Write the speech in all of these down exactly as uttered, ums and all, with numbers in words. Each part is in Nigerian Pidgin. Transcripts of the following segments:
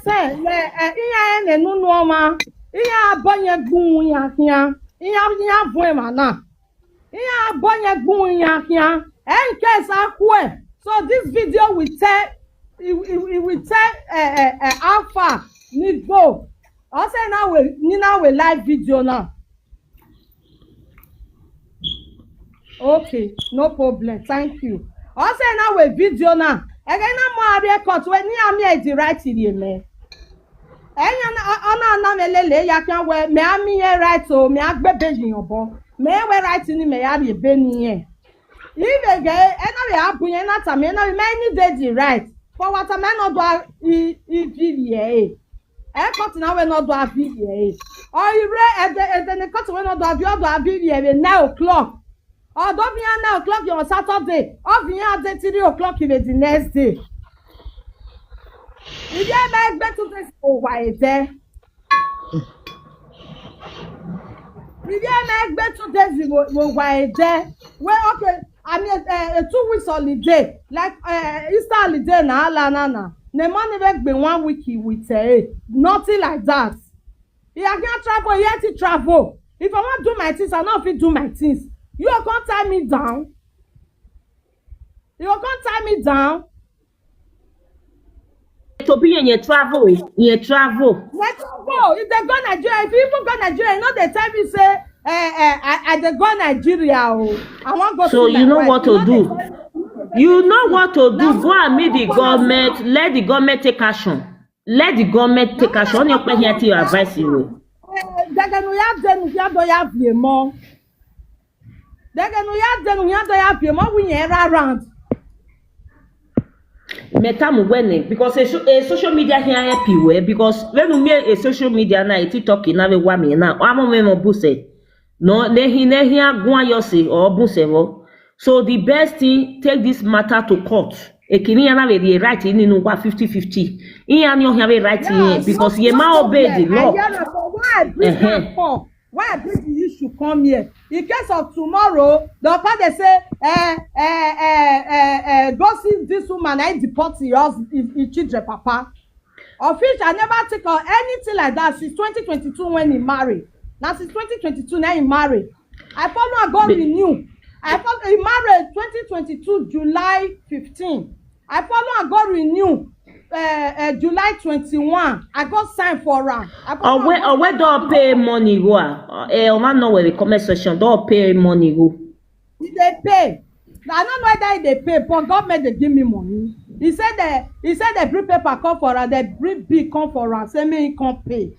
Say, le, eh, iya ene nu nuoma. Iya abonye gun ya kia. Iya, iya vwe mana. Iya abonye gun ya kia. En case akwe. So this video will tell, it, it, it will tell, eh, eh, eh, how far ni go. I say now we, ni now we live video now. Okay, no problem. Thank you. I say now we video now. Again, na mo abi e cut we ni ami e di right iri me. Enya na, ọ na na me lele ya kan we me ami e right o, me agbe beji yobo. Me we right ni me ya ri be ni e. If again, e na we abu yen na ta me na me ni dey di right. For what am I not do a, i, i video e. E cut na we not do a video e. Or you re, e de, e de ne cut we not do a video, do a video e nine o'clock. Or don't be nine o'clock on Saturday. Or be at the three o'clock in the next day. If you make better days over there. If you make better days over there. Well, okay. I mean, uh, uh, two weeks holiday, like, uh, Easter holiday na ala na na. The money make be one week with, uh, nothing like that. He can travel, he had to travel. If I want do my things, I not fit do my things. You can't tie me down. You can't tie me down. To be in your travel, in your travel. Let's go. If they go Nigeria, if you even go Nigeria, you know they tell me say, eh, eh, I, I they go Nigeria. Oh, I want go. So see you my know wife. What You to know do. They tell me, You know what to do. Now, Go and meet the what government. Let the government take action. Let the government take action. Only open here to your advice you. Eh, daga no ya de no ya do ya vie mo. Daga no ya de no ya do ya vie mo. We here around. Metamu wene because a, so- a social media here help you well because when you make a social media now, a TikTok in ave wa me now. I'm on me buse. No, ne hi ne hi agwa yose or buse wo. So the best thing, take this matter to court. Ekini yana we the right in inu wa fifty fifty. Iya ni o have a right in because ye ma obey the law. Why I bring Uh-huh. am for? Why I bring the issue come here? In case of tomorrow, the papa they say, eh, eh, eh, eh, eh, go see this woman, I deport your, hus- his, his children, papa. Of which I never take on anything like that since twenty twenty-two when he married. Now since twenty twenty-two, now he married. I follow and go renew. I follow, he married twenty twenty-two, July fifteen. I follow and go renew, uh, uh, July twenty-one. I go sign for am. I follow Owe and go owe don pay money go ah. Eh, o ma know where the comment section don pay money go. He dey pay. I don't know whether he dey pay, but government dey give me money. He said the he said the bring paper come for am, the bring bill come for am, say make he come pay.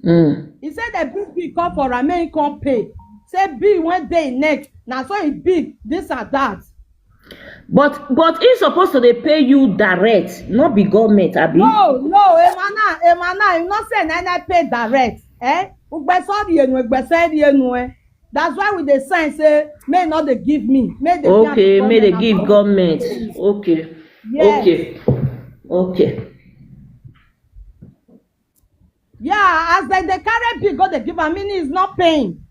Mm. He said the bring bill come for am, make he come pay. Say bill when dey next, na so he bill this and that. But but he supposed to dey pay you direct, not be government, abi. No, no, Emana, Emana, you not say na na pay direct. Eh? Ugbe sorry enu, ugbe sorry enu eh. That's why we dey sign say may not dey give me, may dey Okay, may they give government. Okay. Yes. Okay. Okay. Yeah, as they dey carry bill go dey give am, meaning he's not paying.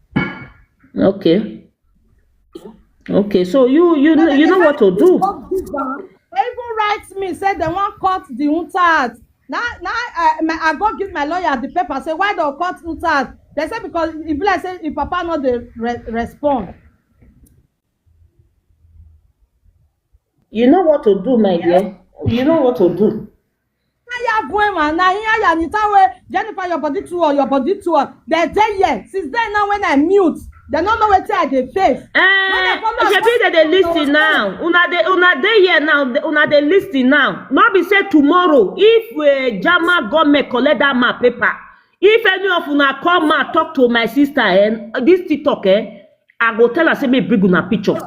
Okay. Okay. So you you know you know what to do. They even write me say they wan cut the untat. Now now I, my, I go give my lawyer the paper say why they cut untat. They say because e be like say if papa no dey re respond. You know what to do, my dear. You know what to do. Aya boy man, na here ya ni tawe Jennifer your body too or your body too. They dey here since then now when I mute, they no know wetin I dey face. Eh, shebi they dey listen now. Una dey una dey here now. Una dey listen now. No be say tomorrow if uh, Jama government collect that man paper, if any of una come out talk to my sister eh, this TikTok eh, I go tell her say make bring una picture.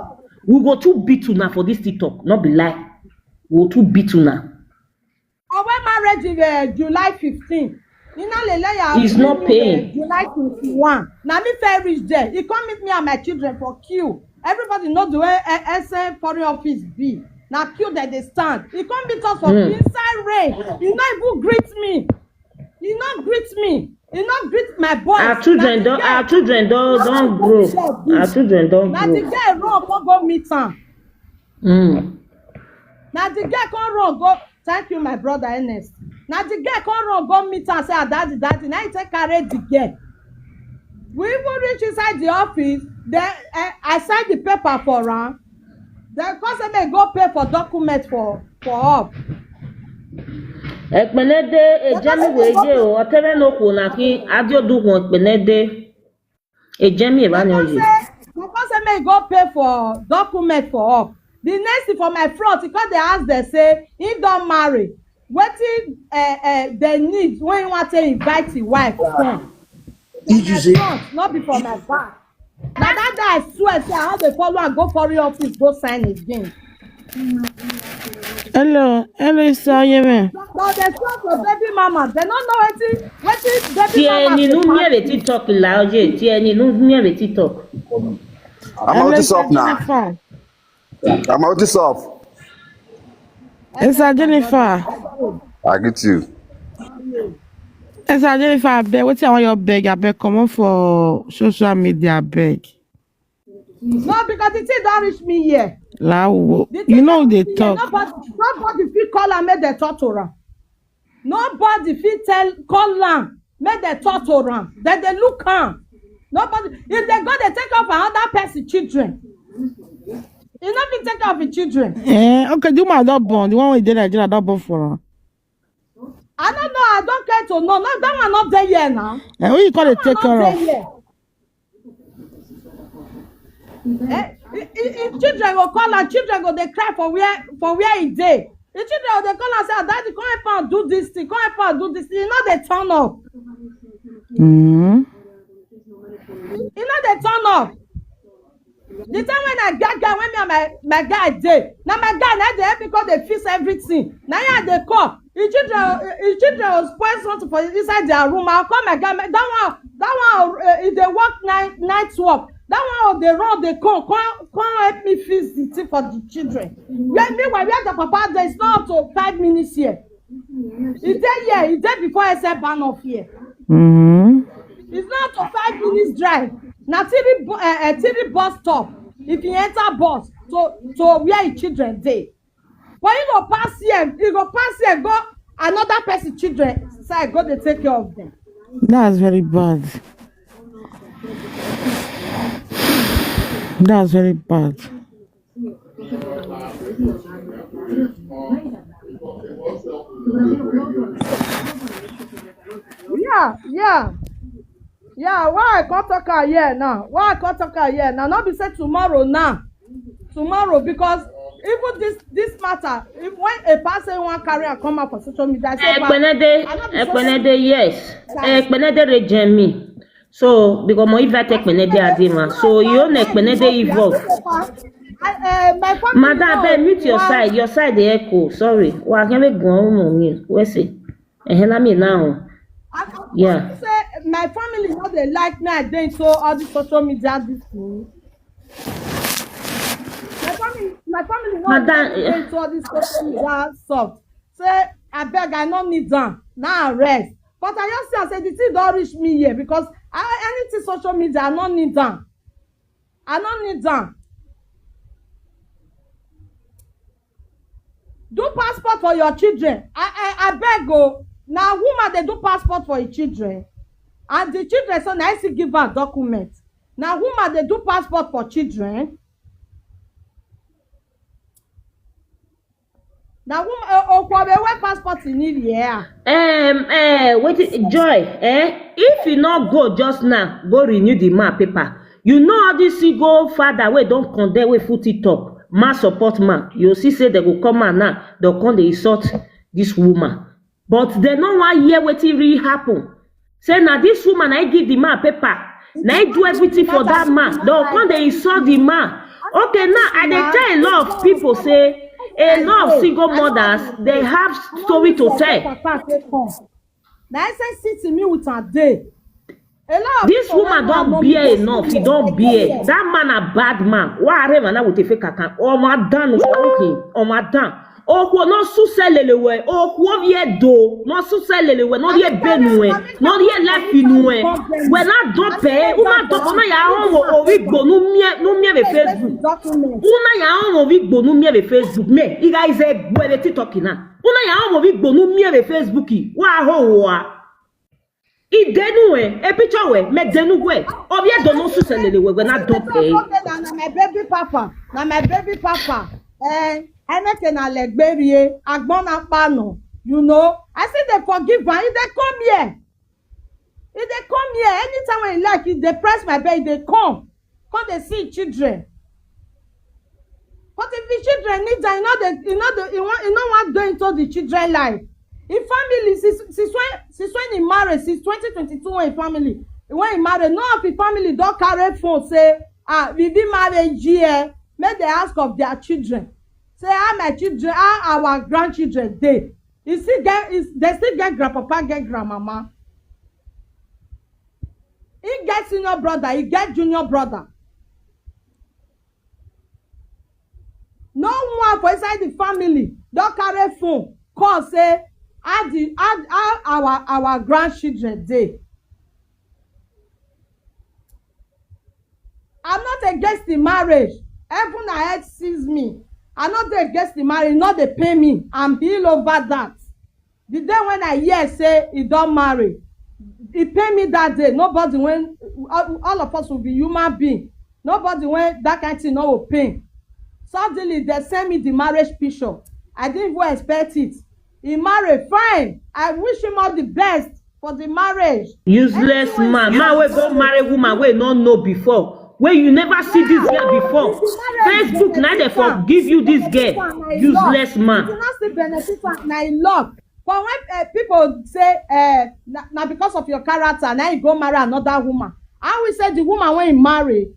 We go too beat una for this TikTok. No be lie. We go too beat una. Our marriage is uh, July fifteen. Ina lele ya He's not paying. July twenty-one. Na me fair reach there. He come meet me and my children for queue. Everybody know the way uh, S N foreign office be. Na queue that they stand. He come meet us for Hmm. inside rain. He not even greet me. He not greet me. He not greet my boys. Our children Na don the our girl- children don don grow. Our children don Na the grow. girl run come go meet am. Mm. Na the girl come run go. Thank you, my brother Ernest. Now the girl come run go meet am say, "Ah, daddy, daddy." Now he take carry the girl. We even reach inside the office. Then eh, I sign the paper for am. Then come say make go pay for document for for up. Ekpenede ejemi wege o, otere no kwu na ki adiodu kwu ekpenede. Ejemi eba ni oye. Because say make go pay for document for up. The next thing for my front, he come dey ask them say he don marry. Wetin uh, uh, they need when he want to invite his wife come. For my front, not be for my back. Na that day I swear say I wan dey follow am go foreign office go sign again. Hello, hello, Isayeme. But they talk for baby mama. They no know wetin wetin baby Tie mama ni dey nu pass. Miere TikTok la oje. Tie ni nu Miere TikTok. I'm out this up now. Jennifer. I'm out this up. It's a Jennifer. I get you. It's a Jennifer. I beg. What I want your beg? I beg. Come on for social media. I beg. No, because the thing don reach me here. Lawo. The You thing know don they reach me here. talk. Nobody, nobody fit call am make dem talk to am. Nobody fit tell call am make dem talk to am. Then they look am. Nobody. If they go, they take off another person children. You no fit take off the children. Eh, okay, the woman don born. The one wey dey Nigeria don born for her. I don't know. I don't care to know. No, that one not there here now. Eh, who you call it That take one care not of? There here. Eh, i- i- if children go call am, children go dey cry for where for where e dey. The children go dey call am say, "Ah, daddy, come help am do this thing, come help am do this thing." E no dey turn up. Mm-hmm. E no dey turn up. The time when I get guy, when me and my my guy dey, na my guy na dey help me come dey fix everything. Na him I dey call. His children, his children will spoil something for inside their room. I'll call my guy. "That one, that one, uh, if they work night night work, that one will dey run, dey come, come, come help me fix the thing for the children." Where meanwhile, where the papa dey, it's not up to five minutes here. E dey here, e dey before S L ban off here. Mm-hmm. It's not up to five minutes drive. Na three bu- uh, uh, three bus stop. If you enter bus to to where your children dey, but you go pass here, you go pass here, go another person children side, go dey take care of them. That's very bad. That's very bad. Yeah, yeah. Yeah, why I can't talk her here now? Why I can't talk her here now? Not be say tomorrow now. Tomorrow, because even this this matter, if when a person want carry and come out for social media, I say, "Ma, Ekpenede, I no be social Ekpenede, yes. Ekpenede rejemi. So because mo invite Ekpenede Adema. So you own Ekpenede involved. I, uh, my family Madam, know Ben, mute your why- side. Your side the echo. Sorry. Wa kebe gun on me. Where say? Eh, na me now. I, I Yeah. Say my family no dey like me again, so all the social media this thing. My family, my family no Madam, dey like me again, so all this social media soft. Say I beg, I no need am. Now I rest. But I just see am say the thing don reach me here because I, anything social media, I no need am. I no need am. Do passport for your children. I I, I beg o. Na woman dey do passport for im children, and the children so na I still give am document. Na woman dey do passport for children. Na woman, okwabe wey passport in here. Um, eh, wait, Joy, eh? If you not go just now, go renew the man paper. You know all this single father wey don condemn wey foot it up, man support man. You see say they go come out now, they come dey insult this woman. But they no wan hear wetin really happen. Say na this woman na give the man paper, na do everything for that man. They come dey insult the man. Okay, now I dey tell a lot of people say a lot of single mothers they have story to tell. Na I say sit me with am dey. A lot of This people woman wey don know bear me enough. He dey don say bear. yes. That man a bad man. Wa are mana wo te fe kaka. O ma dan no okay. O ma dan. O ko no su se lele we. O ko vie do. No su se lele we. No ye benu we. No ye life inu we. We na don pay. Una don pay. Una ya on wo ovi gbo nu mie nu mie be Facebook. Document. Una ya on ovi gbo nu mie be Facebook. Me, you guys are gbe be TikTok na. Kuna ya omo bi gbonu mi ebe Facebook. Wa ho wa. Idenu e, e picture we, me denu we. Obi e dono su selele we, we na don pay. Na, na my baby papa, na my baby papa. Eh, anything na legberie, agbon na pano. You know, I say they forgive am. If they come here, if they come here, anytime when you like, if they press my bed, they come. Come they see children. But if the children need that, you know, they, you know, the, you want, you know what going to the children life. In family, since, since when, since when he married, since twenty twenty-two when he family, when he married, none of the family don't carry phone say, ah, we be married here. Make they ask of their children. Say how my children, how our grandchildren dey. You still get, is they still get grandpapa, get grandmama. He get senior brother, he get junior brother. No one for inside the family don't carry phone call say how the how, how our our grandchildren dey. I'm not against the marriage. Heaven and earth sees me. I not dey against the marriage, not dey pay me. I'm heal over that. The day when I hear say he don't marry, he pay me that day. Nobody when all, all of us will be human being. Nobody when that kind thing no will pain. Suddenly they send me the marriage picture. I didn't even expect it. He married, fine. I wish him all the best for the marriage. Useless man. Man wey go marry woman wey no know before. Wey you never see this girl before. Facebook na dey for give you this girl. Useless man. You not see benefit and I love. For when uh, people say uh, na, na because of your character, now you go marry another woman. I will say the woman when you marry,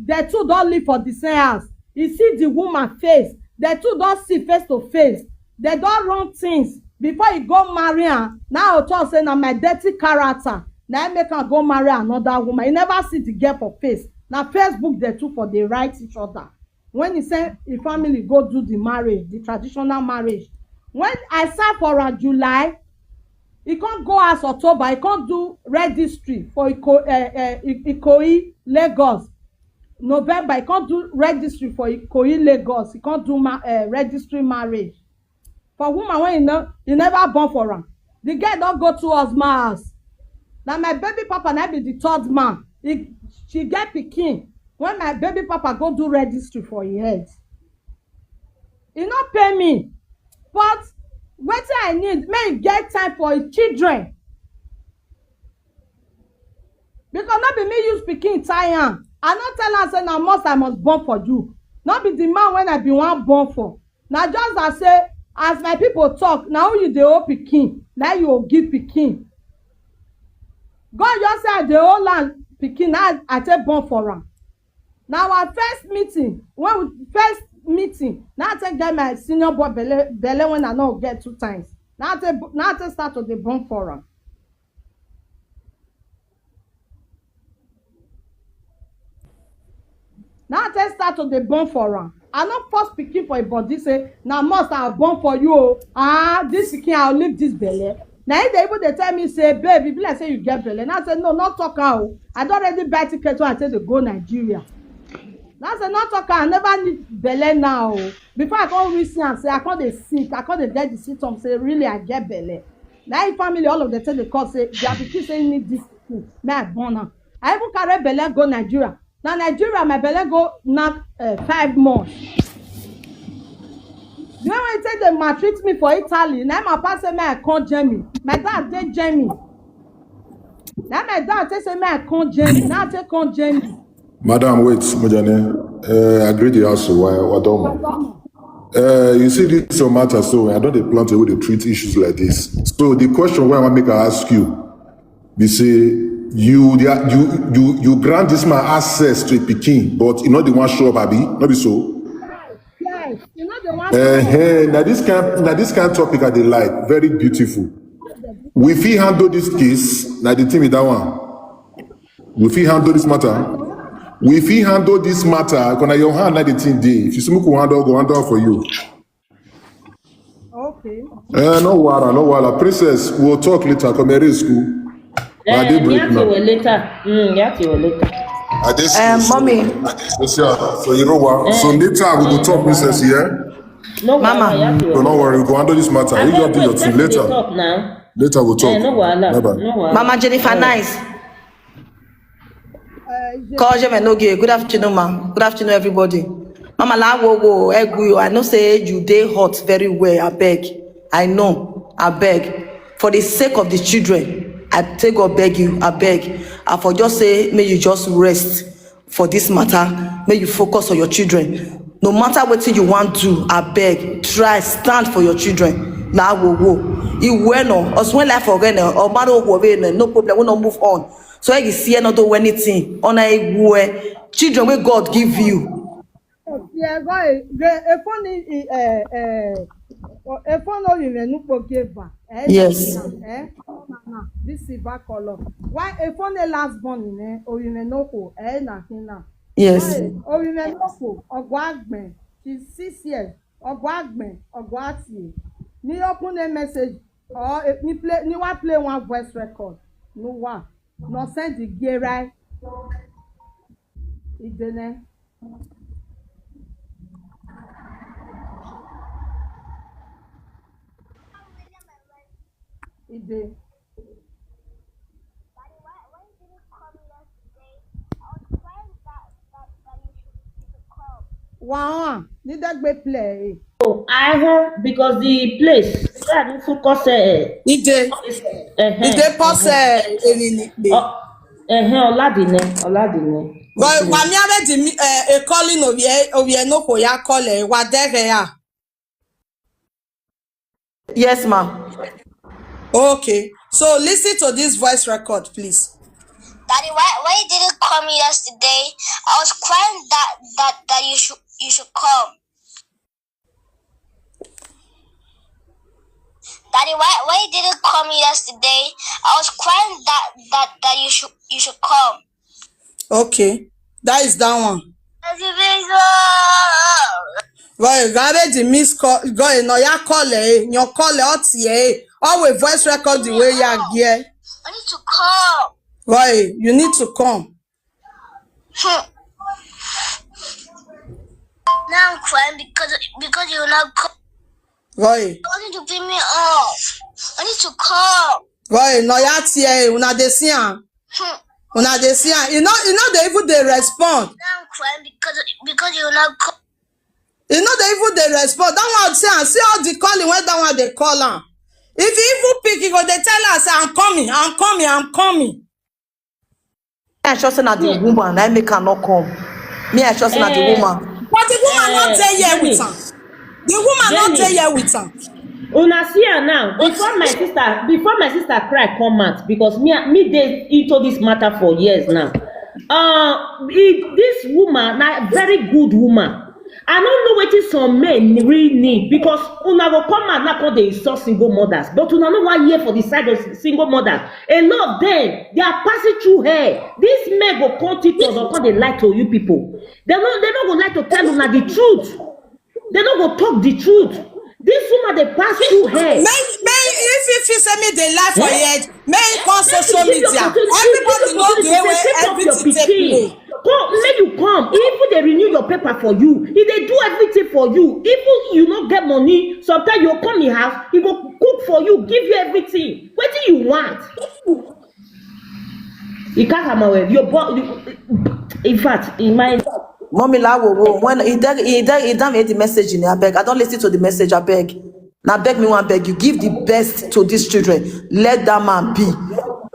the two don't live for the same house. You see the woman face, the two don't see face to face. They don't run things before you go marry her. Now I talk say na my dirty character. Now I make her go marry another woman. You never see the girl for face. Now Facebook the two for they write each other. When he say his family go do the marriage, the traditional marriage. When I sign for a July, he can't go as October. He can't do registry for Iko, uh, uh, Ikoyi, Lagos. November, he can't do registry for Ikoyi, Lagos. He can't do ma- uh, registry marriage. For woman when you know you never born for am. The girl don't go to us house. Now my baby papa na be the third man. He, she get pikin when my baby papa go do registry for him head. He not pay me, but wetin I need make he get time for his children. Because not be me use pikin tie am. I not tell her say na must I must born for you. Not be the man when I be one born for. Na just as say as my people talk, na who you dey owe pikin, na you go give pikin. God just say I dey owe land pikin, na I take born for am. Na our first meeting, when we first meeting, na I take get my senior boy belle belle when I no get two times. Na I take na I take start to dey born for am. Now I take start to dey born for am. I no force pikin for a body say na must I born for you o. Ah, this pikin I leave this belle. Na if they even dey tell me say babe, e be like say you get belle. Now I say no, not talk am o. I don already buy ticket wey I take dey go Nigeria. Now I say not talk am, I never need belle now o. Before I come reach see am say I come dey sick, I come dey get the symptoms say really I get belle. Na him family all of them take dey call say their pikin say he need this pikin make I born am. I even carry belle go Nigeria. Na Nigeria my belle go knack uh, five months. The way wey take dey maltreat me for Italy, na my papa say make I come Germany. My dad dey Germany. Na my dad take say make I come Germany. Na I take come Germany. Madam, wait, Mojane. Uh, I agree the house why Wadomo. Uh, you see this your matter, so I don't dey plan to dey treat issues like this. So the question why I want make I ask you, be say you you you you grant this man access to a pikin, but you know the one show up, abi? No be so. Yes, you know the one. Uh, hey, now this kind now this kind of topic I dey like, very beautiful. We fit handle this case, now the thing with that one. We fit handle this matter. We fit handle this matter. Gonna your hand like the thing day. If you smoke, we handle, go handle for you. Okay. Eh, no wala, no wala. Princess, we'll talk later. Come here, school. I dey break now. Later. Mm, yeah, later. I dey school. Um, mommy. So, so you know what? So later we go talk, Princess. Yeah. No, Mama. Wahala, you have to. So no worry, we go handle this matter. You just do your thing later. Talk now. Later we'll talk. Eh, no wahala. Bye bye. No wahala. Mama Jennifer, nice. Call Jemma Noge. Good afternoon, ma. Good afternoon, everybody. Mama Lawowo Eguyo, I know say you dey hot very well. I beg. I know. I beg. For the sake of the children, I take God beg you. I beg. I for just say, may you just rest for this matter. May you focus on your children. No matter what you want to, I beg. Try stand for your children. Lawowo. Iweno, Oswen life for no problem. We no move on. So you see another do anything. Ona Eguyo. Children wey God give you. Yeah, go e- ge- efon ni e- eh eh efon no yin me nupo geva. Eh, Yes. Eh, na na this silver color. Why efon the last born in eh oyin me no ko eh na kina. Yes. Oyin me no ko ogwa agbe. She's six years. Ogwa agbe, ogwa ati. Ni open a message or eh, ni play ni wa play one voice record. No one. No send the gay right. Idene. Ide. Wow, need that great play. Oh, I heard because the place where I dey focus. Eh, Ide. eh, Ide pause. Eni ni pe. Oh, eh, eh, Oladine, Oladine. But mami already mi eh e calling owie owie no ko ya call e wa dere ya. Yes, ma. Okay. So listen to this voice record, please. Daddy, why why you didn't come yesterday? I was crying that that that you should you should come. Daddy, why why you didn't come yesterday? I was crying that that that you should you should come. Okay. That is that one. Well, garbage miss call. Go in, no, ya call eh, your call eh, oti eh. Always voice record the way ya gear. I need to come. Boy, you need to come. Hmm. Now I'm crying because because you will not come. Boy, I want you to pick me up. I need to come. Boy, no, ya tie, una dey see am. Hmm. Una dey see am. You know, you know they even dey respond. Now I'm crying because because you will not come. You know they even dey respond. That one say am, see all the calling when that one dey call am. If you even pick, you go dey tell am say, I'm coming, I'm coming, I'm coming. I sure say na the woman, I make her not come. Me, I sure say na the Eh. Woman. But the woman not dey here with am. The woman not dey here with am. Una see her now. Before my sister, before my sister cry come out because me, me dey into this matter for years now. Uh, e- this woman na very good woman. I no know wetin some men really need because una go come out now come dey insult single mothers, but una no wan hear for the side of single mothers. A lot of them they are passing through hell. These men go come TikTok or come dey lie to you people. They no they no go like to tell una the truth. They no go talk the truth. This woman dey pass through hell. May may if if you say me dey lie for head, may e come social Give you media. opportunity- Everybody give you know the opportunity way to take care of your everything take pikin. play. Come, make you come. He even dey renew your paper for you. He dey do everything for you. Even you no get money, sometimes you come in house, he go cook for you, give you everything. Wetin you want? You can't come away. Your bo- you, in fact, in my Mommy Lawowo, when he did he did he done made the message in abeg. I don't listen to the message, I beg. Now beg me one beg you. Give the best to these children. Let that man be.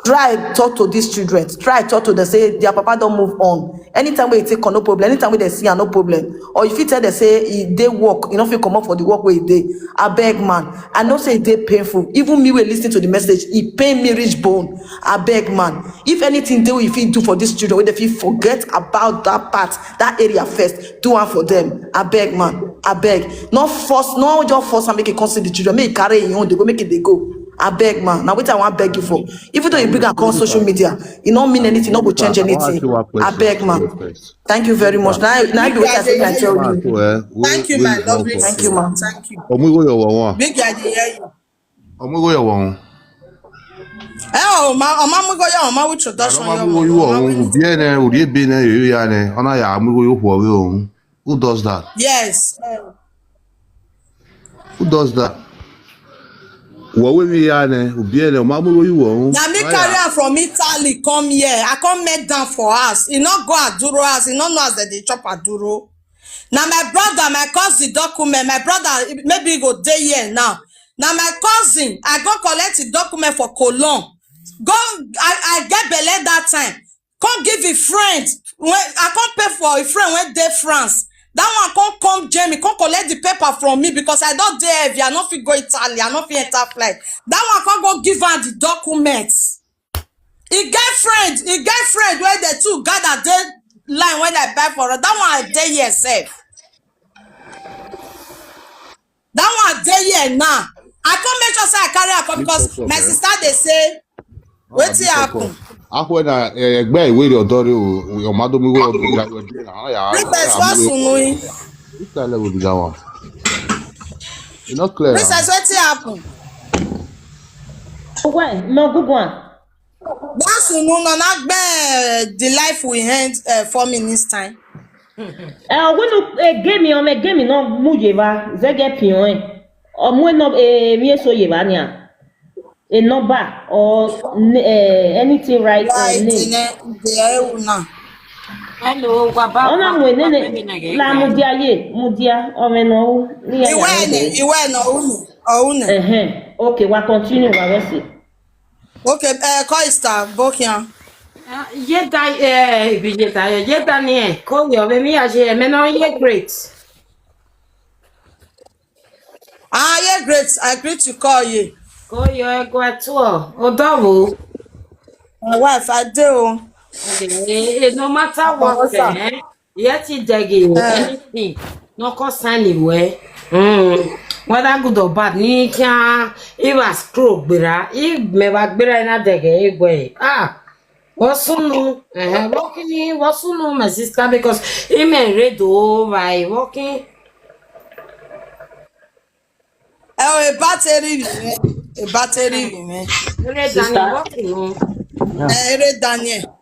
Try talk to these children. Try talk to them. Say their papa don't move on. Anytime we take on no problem. Anytime we they see am, no problem. Or if you tell them say e dey work, you know if you come up for the work where e dey. I beg man. I know say e dey painful. Even me will listen to the message. E pain me reach bone. I beg man. If anything dey wey you fit do for these children, wey they fit forget about that part, that area first, do one for them. I beg man. I beg. No force, no just force and make it come see the children. Make it carry your own. They go make it they go. I beg man. Now what I want beg you for. Even though you bring am come social media, it no mean anything, no go change anything. I beg man. Thank you very much. Now, now you wait as I tell you. Thank you, my lovely. Thank you, man. Thank you. Omugo yo wawa. Big guy, they hear you. Omugo yo wawa. Eh, oh, ma, oh, ma, mugo yo, ma, with introduction, Omugo yo wawa. Bien eh, uri bien eh, yo ya ne. Ona ya omugo yo wawa. Who does that? Yes. Eh, Who does that? What we be here, ne? We be here, ne? Mamu, where you want? Na me carry am from Italy come here. I come make down for house. E no go Aduro house. E no know as dem dey chop Aduro. Na my brother, my cousin document. My brother, maybe he go dey here now. Na my cousin, I go collect the document for Cologne. Go, I, I get belle that time. Come give a friend. When I come pay for a friend wey dey France. That one come come Jamie, come collect the paper from me because I don dey heavy. I no fit go Italy. I no fit enter flight. That one come go give am the documents. E get friend, e get friend wey the two gather dey line when I buy for her. That one I dey here sef. That one I dey here now. I come make sure say I carry am come because my sister dey say, wetin happen? Akwe na egbe iwe re odori o, o ma do mi we odori ya we de na ya. Princess, what's new? This kind level be that one. E no clear. Princess, wetin happen? Well, no good one. That's no na na gbe the life we end uh, four minutes time. Eh, winu egemi o, egemi no mu yeva zege pion. O mu no e mi eso yeva nia. A number or uh, anything right uh, Right, name. Ne, the una. Hello, Baba. Ona mu nene la mudia ye, mudia o me no ni ya. Iwe ne, iwe no unu, o unu. Eh, okay, wa continue wa we see. Okay, uh, call star, book here. Yeda eh bi yeda eh, yeda ni eh. Ko yo be mi a je me no ye great. Ah, yeah, great. I agree to call you. Ko yo e gwa tuo. Odowo. My wife, I do. Eh, no matter what, eh, yet it degi anything. No concern anywhere. Mm. Whether good or bad, ni can if I scroll gbera, if me ba gbera na dege egwe. Ah. Wasunu, eh, working wasunu, my sister, because he may read over working. Oh, a battery, a battery, man. Ere dani working. Ere Daniel.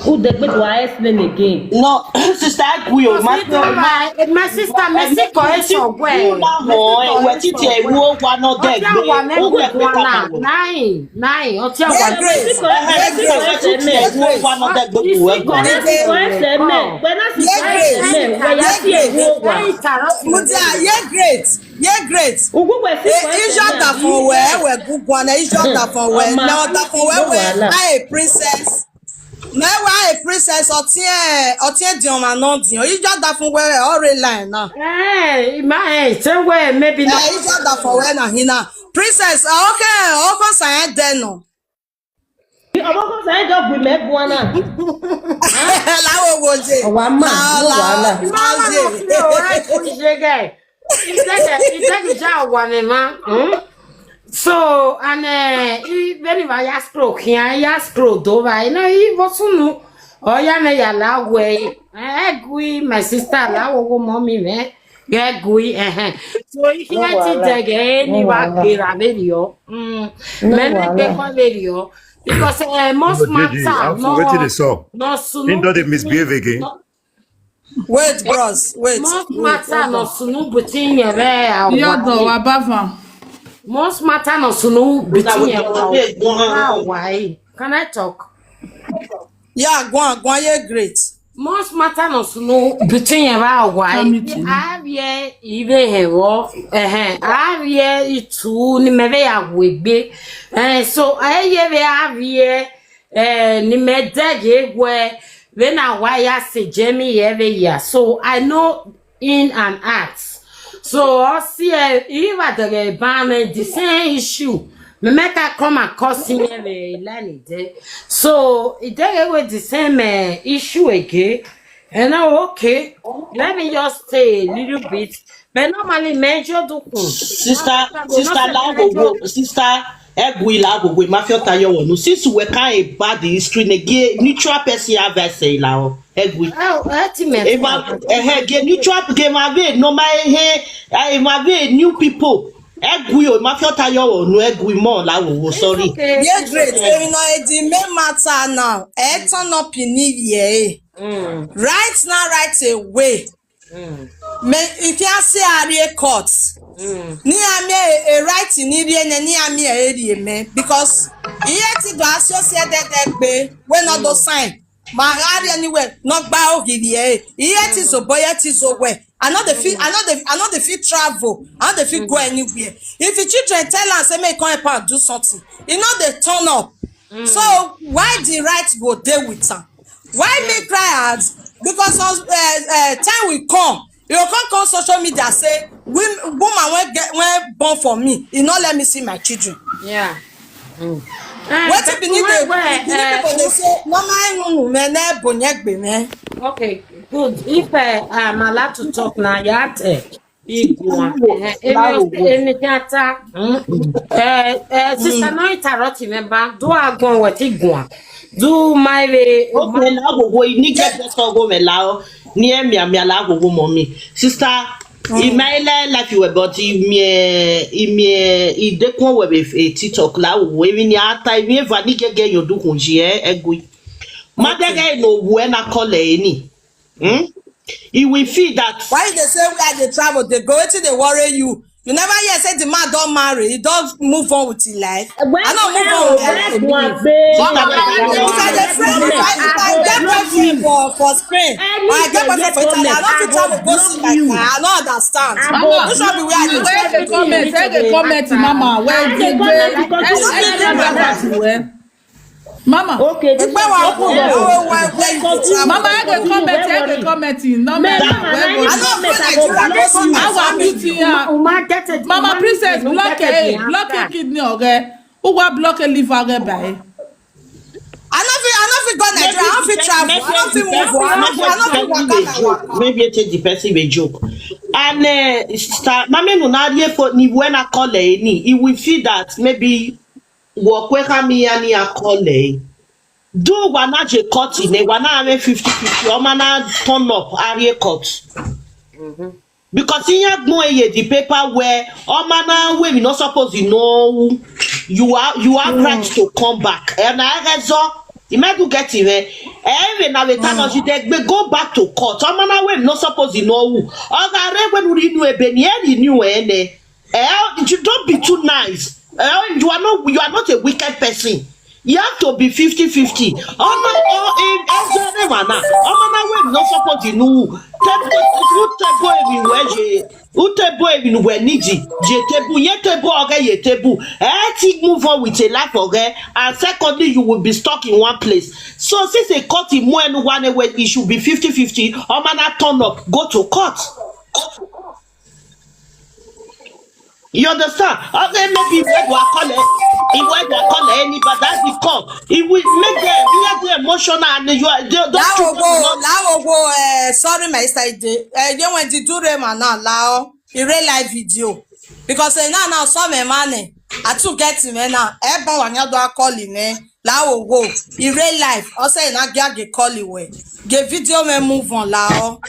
Who the good wise name again? No, sister Aguyo, My, my sister, my sister is so well. Wetiti ewu wa no de gbe. O gbe pe ta. Nine, nine. Oti awa. Grace. Wetiti ewu wa no de gbe. Mudia, yeah, great. Yeah, great. Ijo da fun we we gugwa na ijo da fun we na da fun we we a princess. Na we a princess otie otie di o ma no di o ijo da fun we ore line na. Eh, ima eh, se we maybe na. Ijo da fun we na hina. Princess, okay, o ko sa e de no. Ọmọ kan sáré jọ gbìn mẹ́gun wọn náà. Láwo wo ṣe. Ọ̀wá mà ní wàhálà. Mama no fit o, I push again. Iteke iteke ja wa ne ma. Hmm? So and eh, very va ya scroll here, ya scroll do va. You know, he was no. Oh ya me ya la we. Eh, gui my sister la wo wo mommy me. Get gui eh. So if you want to dege ni wa kira very o. Mm. Me me ke ko very o. Because uh, most matter no. Wetin dey sup? No sunu. He don dey misbehave again. Wait, bros, wait. Most matter no sunu butin yere awa. Yọ̀dọ̀ wa bá fan. Most matter no sunu butin yere awa. Why? Can I talk? Yeah, go on, go on, yeah, great. Most matter no sunu butin yere awa. Avi e ive hewo. Eh, avi e itu ni meve ya wegbe. Eh, so eh yere avi e eh, ni me dege gwe, when I wire say Jamie every year. So I know in and out. So I see eh, if I dege ban eh, the same issue. Me make I come and cause him every line there. So it dege with the same uh, issue again. And now okay, let me just stay a little bit. But normally major do kun. Sister, sister Lagogo, sister Egui Lagogo, Mafia Tayo Wonu. Since we can't bad the history, nege neutral person have I say lao. Egui. Oh, ultimate. If I eh ge neutral game ave no my he I ma be new people. Egui o Mafia Tayo Wonu Egui mo Lagogo, sorry. Okay. Yeah, great. You know, the main matter now. Eh, turn up in here. Mm. Right now, right away. Me, if you say Arie court, ni ami a right ni rie ne ni ami a area me because here ti do associated gbe we no do sign. Ma area anywhere no gba ogiri e. Here ti so boy ti so we. I know the fit, I know the, I know the fit travel. I know the fit go anywhere. If the children tell us say make come help am do something, e no dey turn up. So why the right go dey with am? Why me cry out? Because of uh, uh, time will come. You can't come social media say women, woman when get when born for me, you not let me see my children. Yeah. Wetin be need dey be need people dey say normal nunu me na ebonye gbe me. Okay, good. If uh, I'm allowed to talk now, you have to. Igua. Anything attack. Uh, uh, sister, no interrupt, remember. Do I go with Igua? Do my way. Okay, now go go. You need get this go me lao. Near me, I'm la go go mommy. Sister, in my life you were but in me in me in the con web a TikTok la we ni ata mi va ni gege yo du kunji e egui. Madege no we na call e ni. Hmm? He will feel that. Why you dey say where they travel they go? Wetin dey worry you? You never hear say the man don marry, he don move on with his life. I no move on with my life. If I dey friend, if I, if I get boyfriend for for Spain, or I get boyfriend for Italy, I no fit travel go see my car. I no understand. Which one be where I dey Where the comment? Where the comment, Mama? Where the comment? Mama. Okay, Igbe wa open the whole wide where you dey travel. Mama, I dey comment, I dey comment. No, man, I no fit Nigeria go see my How are family. You here? Mama Princess, block a block a kidney, okay? Who wa block a liver, okay, bye? I no fit I no fit go Nigeria. I no fit travel. I no fit move. I no fit I no fit waka my waka. Maybe you take the person a joke. And uh, sister, mama no na rie for ni when I call e ni, he will feel that maybe work where come here ni I call e. Do wa na je court in e wa na have fifty fifty. Oma na turn up Arie court. Because in ya gbon eye the paper where oma na we we not supposed to know you are you have right to come back. And I get so you might do get it. Eh, even now the time you dey go back to court. Oma na we we not supposed to know who. Oga re when we knew a beni e ni knew ene. Eh, you don't be too nice. Eh, you are not you are not a wicked person. You have to be fifty fifty. Oma o in ezere mana. Oma na we we not supposed to know. Tebo, who tebo ebi we je. Who tebo ebi we niji. Je tebo ye tebo oge ye tebo. Eh, take move on with a life oge. And secondly, you will be stuck in one place. So since they cut him when one way, it should be fifty fifty. Oma na turn up, go to court. You understand? Okay, maybe if we are calling, if we are calling anybody, that's the call. It will make them, make them emotional and you are they, those Lawo children will go, not lawo go. Uh, sorry, my sister. Ide. Uh, you went to do Rema now, lao. In real life video. Because uh, now now some man eh, I too get him eh, now. Eh, but when you do a call him eh, lawo go. In real life, I say na get get call him eh. Get video me move on lao.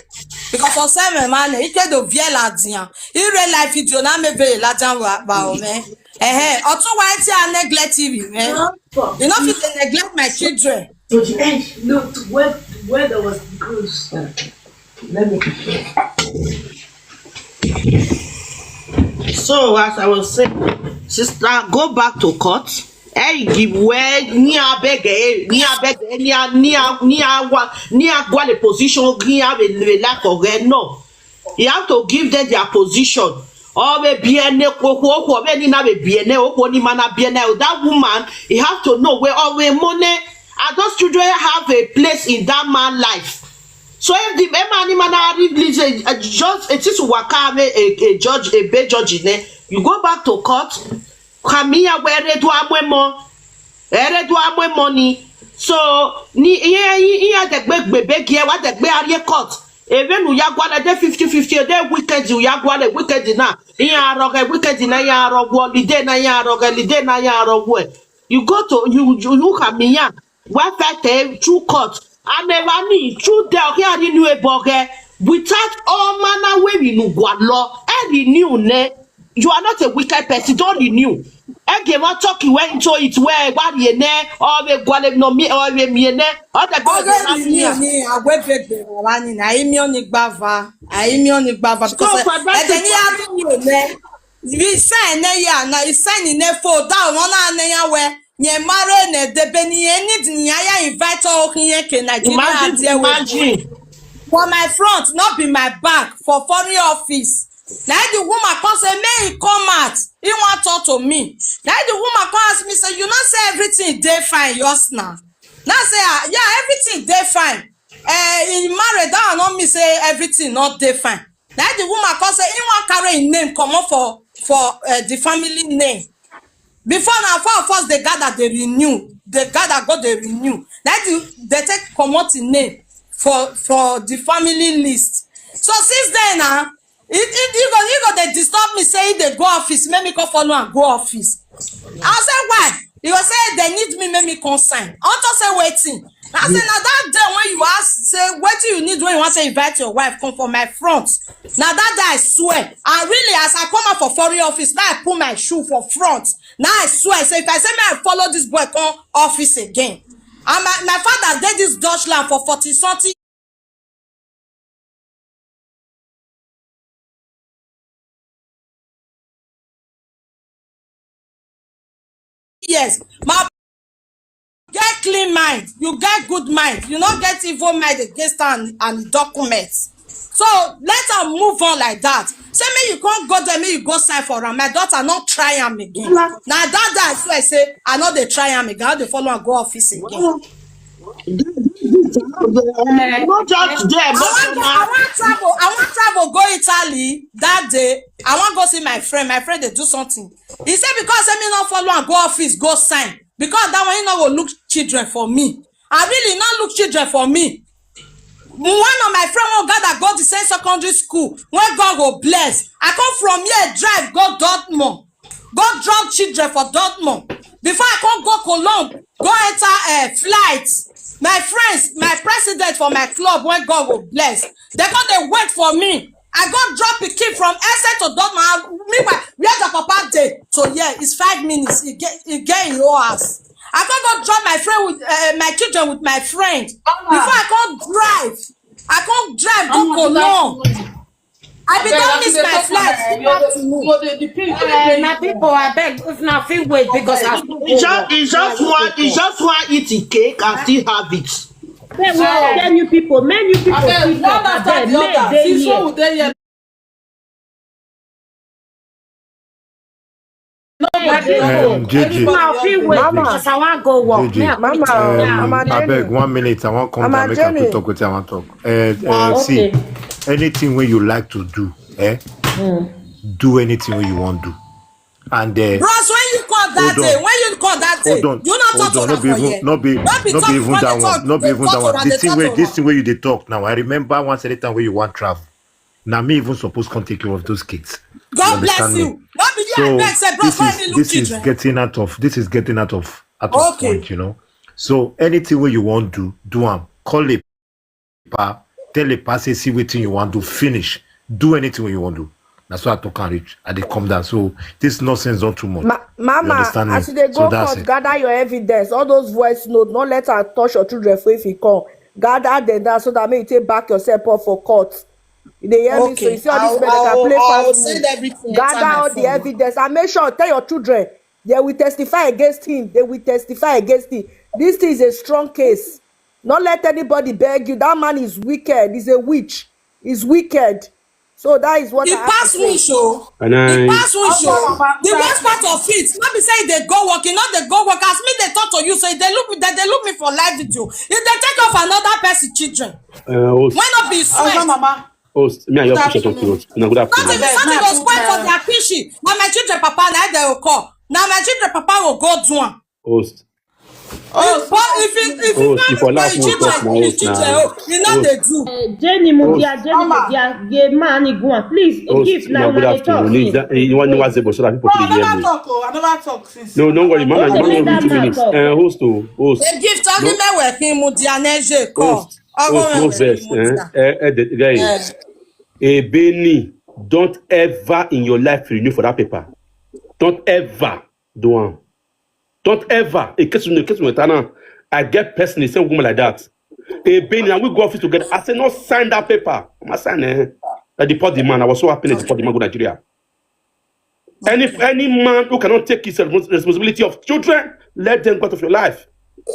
Because I say man eh, he can do via la dia. In real life video na me be la dia wa ba o me. Eh eh, otun wa ti a neglect him eh. You know if you neglect my children. To the end, no, to where the weather was good. Let me. So as I was saying, sister, go back to court. Hey, give way. Ni abeg, eh, ni abeg, eh, ni a, ni a, ni a wa, ni a gwale position. Ni a be le la correct. No, you have to give them their position. Or be biene koko koko be ni na be biene oko ni mana biene. That woman, he have to know where all the money. And those children have a place in that man life. So if the man man are really say uh, just it is waka a, a, a judge a bad judge in there, you go back to court. Kamiya where do amwemo, ere do amwemo ni. So ni iya iya de gbe gbe be gie wa de gbe are court. Even uyagwale de fifty fifty de wicked uyagwale wicked na. Iya roge wicked na ya rogo lide na ya roge lide na ya rogo. You go to you you you Kamiya. Wafete true court. Anevani true de oke ari nu eboge. Without all manner way we nu gwa law. Any new ne. You are not a wicked person. Don't renew. Ege ma talk you went into it where what you ne or we gwale no me or we me ne or the go Ọgá ìrìn ní àgbẹ̀gbẹ̀ wà ní àìmíọ́ ní gbàvà àìmíọ́ ní gbàvà because for that ẹ̀jẹ̀ ní àdúgbò rẹ̀ ìsẹ́ẹ̀nẹ́ yà náà ìsẹ́ẹ̀nì ní fò dáhùn wọn náà ní yà wẹ̀ yẹn márùn ẹ̀ ní ẹ̀dẹ́bẹ̀ ní yẹn ní ìdìyàn yà invite ọ̀hún yẹn kè nàìjíríà Imagine, díẹ̀ wẹ̀ imagine. for my front not be my back for foreign office na the woman come say make he come out he wan talk to me na the woman come ask me say you know say everything dey fine yours na na say ah yeah everything dey fine eh he marry that one no mean say everything no dey fine na the woman come say he wan carry him name comot for for uh, the family name before na four of us dey gather dey renew dey gather go dey renew na the dey take comot him name for for the family list so since then na he he he go he go dey disturb me say he dey go office make me come follow am go office I say why he go say they need me make me come sign unto say wetin I say na that day when you ask say wetin you need when you wan say invite your wife come for my front na that day I swear and really as I come out for foreign office now I put my shoe for front now I swear say if I say make I follow this boy come office again and my my father dey this Dutch land for forty something years my get clean mind you get good mind you no get evil mind against am and document so let am move on like that say make you come go there make you go sign for am my daughter no try am again na that day I swear say I no dey try am again I no dey follow am go office again. Not just there, I wan go I wan travel I wan travel go Italy that day I wan go see my friend my friend dey do something he say because say me no follow am go office go sign because that one he no go look children for me I really no look children for me one of my friend wan gather go the same secondary school wey God go bless I come from here drive go Dortmund go drop children for Dortmund before I come go Cologne go enter uh, flight my friends my president for my club wey God go bless they come dey wait for me I go drop pikin from Essen to Dortmund meanwhile where the papa dey to here is five minutes e get e get im own house I come go drop my friend with uh, my children with my friend before I come drive I come drive go Cologne I bin don miss my flight this afternoon. Uh, my people, I beg if na fit wait because I still It's just, it's just one, it's just one eating cake and still have it. Say we go tell you people, make you people Abeg, fit one talk. after Abeg, the make other. dey Since when here. we dey here, My people, Um, J J. if na fit wait Mama. Because I wan go work. J J. Me, I quit Mama, it now. Mama Um, Jenny. Abeg, one minute. I wan come Mama down. Make I Jenny. quick talk wetin I wan talk. Uh, uh, Ah, see, okay. anything wey you like to do, eh? Do anything wey you wan do. And uh, Bros, when you call that Hold day, on. When you call that day, Hold on, you not hold talk on, to no be her even, yet. No be, Don't be no be talk even when that they one, talk, no be they even talk that to one. her, The they thing talk wey, to this her. Thing wey you dey talk now, I remember one certain time wey you wan travel. God You bless understand me? you. Not be there So beg say, bros, this why is me look this is children? Getting out of, this is getting out of out of Okay. point, you know. So anything wey you wan do, do am. Call a pa, tell a pa say see wetin you wan do, finish. Do anything wey you wan do. Na so I talk am reach. I dey come down. So this nonsense don too much. Ma- You Mama, understand me? as you dey So go that's court, it. Gather your evidence. All those voice notes, no let am touch your children for if you come. Gather them down so that make you take back yourself up for court. You dey hear me? So you see all these men that can play fast moves. Gather all the evidence and make sure tell your children they will testify against him. They will testify against him. This thing is a strong case. Not let anybody beg you. That man is wicked. He's a witch. He's wicked. So that is what He I have to pass say. Wish o. And He I pass Wish o. Omo, The worst part of it, no be say e dey go work, e no dey go work. As me dey talk to you, so e dey look me, they dey look me for live video. E dey take off another person children. uh, host, When no be Oga sweat. Mama, host, me and your good picture talk afternoon. to Una good Nothing, afternoon. Abeg, nothing make go I put spoil for my their pishi. Na my children papa na dey go call. Na my children papa go go do am. Host, But if you if you host, if no Ola my won't talk children, now, my host children now. oh, e no dey do. Uh, Jenny Mudia, Jenny Mama. Mudia, gay man, Iguan. Please, Host, give now Una good una dey talk afternoon. Need since. that, you want to ask the boss so that people No, I can hear never me. Talk. Oh, I never talk since. No, no worry, man. Okay, One make minute, that two man minutes. talk. Uh, host, oh, host. They give talking No. me where him Mudia neje call. Host, host, no vex. Eh, eh, eh, the guy. Eh. Ebeni, Don't ever in your life renew for that paper. Don't ever do am. Don't ever, in case you know, in case you know, I get person, the same woman like that. A Benin, and we go office together. I say, "No, sign that paper." I sign, eh? I deport the man. I was so happy to deport the man go Nigeria. Any any man who cannot take his respons- responsibility of children, let them go out of your life.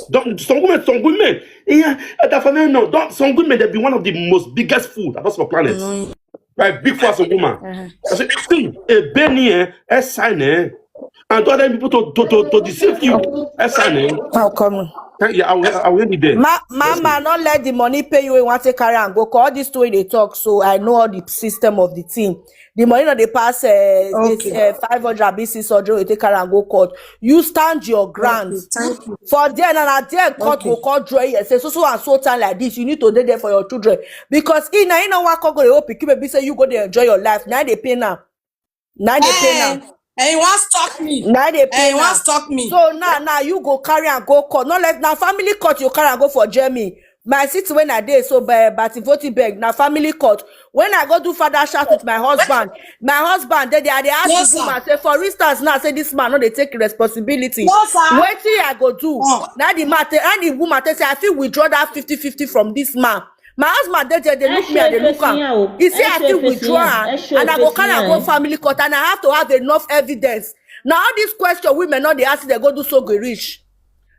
Don't some women, some women, yeah, that for me, no, don't some women they be one of the most biggest fool that's on planet. Like big for as a woman. I say, "See, a Benin, eh, eh, sign, eh, and other people to, to, to, to deceive you, eh, sign, eh." How come? Thank you. I will, I will end it there. Ma- mama, not let the money pay you. You want to carry and go court. All this story they talk, so I know all the system of the thing. The money not they pass uh, Okay. this, uh, five hundred, be six hundred, you take carry and go court. You stand your ground. Thank you. For there, and at there, court Okay. go court draw here. Say so so and so time like this, you need to dey there for your children because in na in na one court go dey open. Keep be say you go there enjoy your life. Now they pay now. Now they pay Eh, now. And you want stop me? Now they And pay you now. want stop me? So now, now you go carry and go court. Not let now family court you carry and go for Jeremy. My city when I dey so by but voting beg now family court. When I go do father shout with my husband, my husband they they, they ask No, this sir. Woman say for instance now say this man no they take responsibility. No, sir. Wetin I go do? Oh. Now the man tell and the woman tell say I fit withdraw that fifty fifty from this man. My husband they they, they look me and they look am. He say I fit withdraw am and I go carry am go family court and I have to have enough evidence. Now all this question women not they ask they go do so go reach.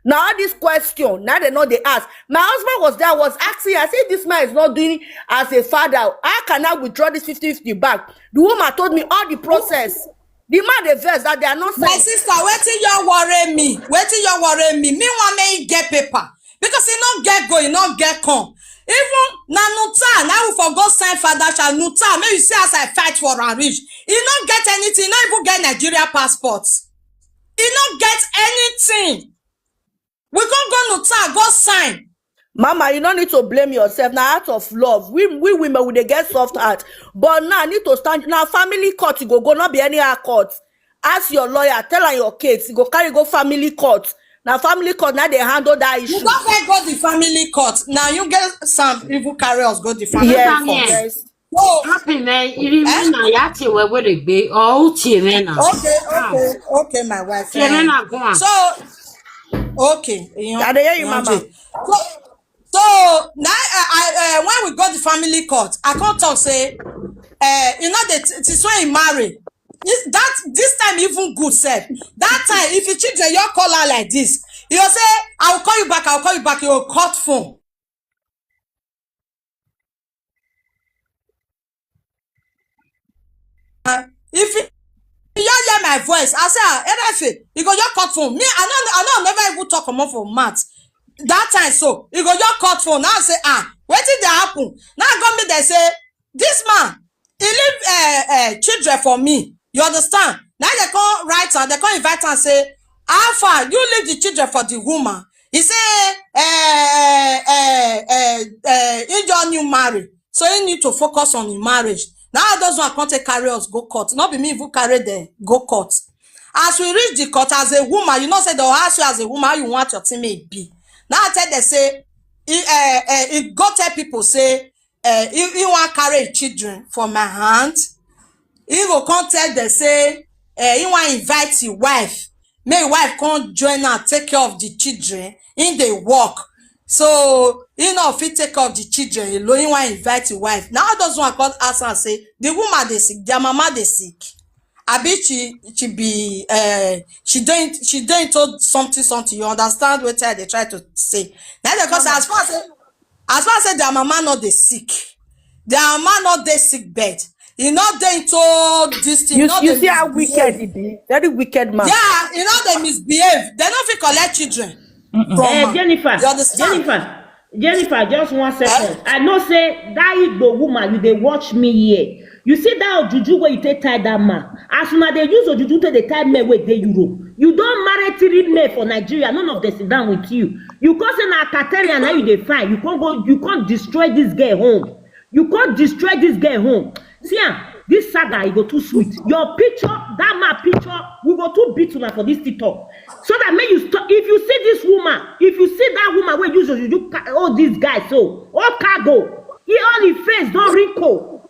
Now all this question now they know they ask. My husband was there was asking. I say this man is not doing as a father. How can I withdraw this fifty fifty back? The woman told me all the process. The man they vex that they are not My saying. Sister, wetin you worry me? Wetin you worry me? Me wan make get paper because e no get go, e no get come. Even na nuta, na we for go sign father child nuta. Make you see as I fight for am reach. E no get anything, e no even get Nigeria passport. E no get anything. We come go nuta, go sign. Mama, you no need to blame yourself. Now out of love, we we women we dey get soft heart. But now I need to stand. Now family court you go go not be any hard court. Ask your lawyer, tell her your case. You go carry go family court. Now family court now they handle that You issue. don fit go the family court. Now you get some people carry us go the family Yes, court. Yes. Yes. So, Happy man, even Eh? when I ask you where they be, or who tie me now. Okay, okay, okay, my wife. Tie me eh. now, go on. So, okay. You know, I dey hear you, know, Mama. So, so now I, I uh, when we go the family court, I can't talk say, uh, you know, the t- this when he marry. This, that this time even good said. That time, if you cheat, you call her like this. You say, "I will call you back. I will call you back." You will cut phone. Uh, if you you hear my voice, I say, "Ah, Erefe, you go your cut phone." Me, I know, I know, never even talk comot for mouth. That time, so you go your cut phone. Now I say, "Ah, what did that happen?" Now I go me they say, "This man, he leave uh, uh, children for me." You understand? Now they come write and they come invite and say, "How far you leave the children for the woman?" He say, "Eh, eh, eh, eh, he just new marry, so he need to focus on his marriage." Now those one come take carry us go court. Not be me even carry them go court. As we reach the court as a woman, you know say they'll ask you as a woman how you want your teammate be. Now I tell them say, he, uh, uh, he go tell people say, uh, he, he want carry his children for my hand. He go come tell them say, uh, he want invite his wife. Make his wife come join and take care of the children. In the work. So he no fit take care of the children alone. He want invite his wife. Now those one come ask and say, the woman they sick, their mama they sick. Abi she she be uh, she doing she doing told something something. You understand what I they try to say? Now they come say as far as say as far as say their mama not they sick, their mama not they sick bed. You know they told this thing. You, Not you they see how misbehave. Wicked he be? Very wicked man. Yeah, you know they misbehave. They don't fit collect children. From Eh, her. Jennifer, You understand? Jennifer, Jennifer, just one second. I know say that Igbo woman, you dey watch me here. You see that ojuju where you take tie that man. As una dey use ojuju take dey tie men wey dey Europe. You don marry three men for Nigeria, none of them sit down with you. You come say na Kateria now you dey find. You come go, you come destroy this girl home. You come destroy this girl home. See am, this saga e go too sweet. Your picture, that man picture, we go too beat una for this TikTok. So that make you stop. If you see this woman, if you see that woman wey use ojuju ca- all these guys so, all cargo, he all him face don wrinkle.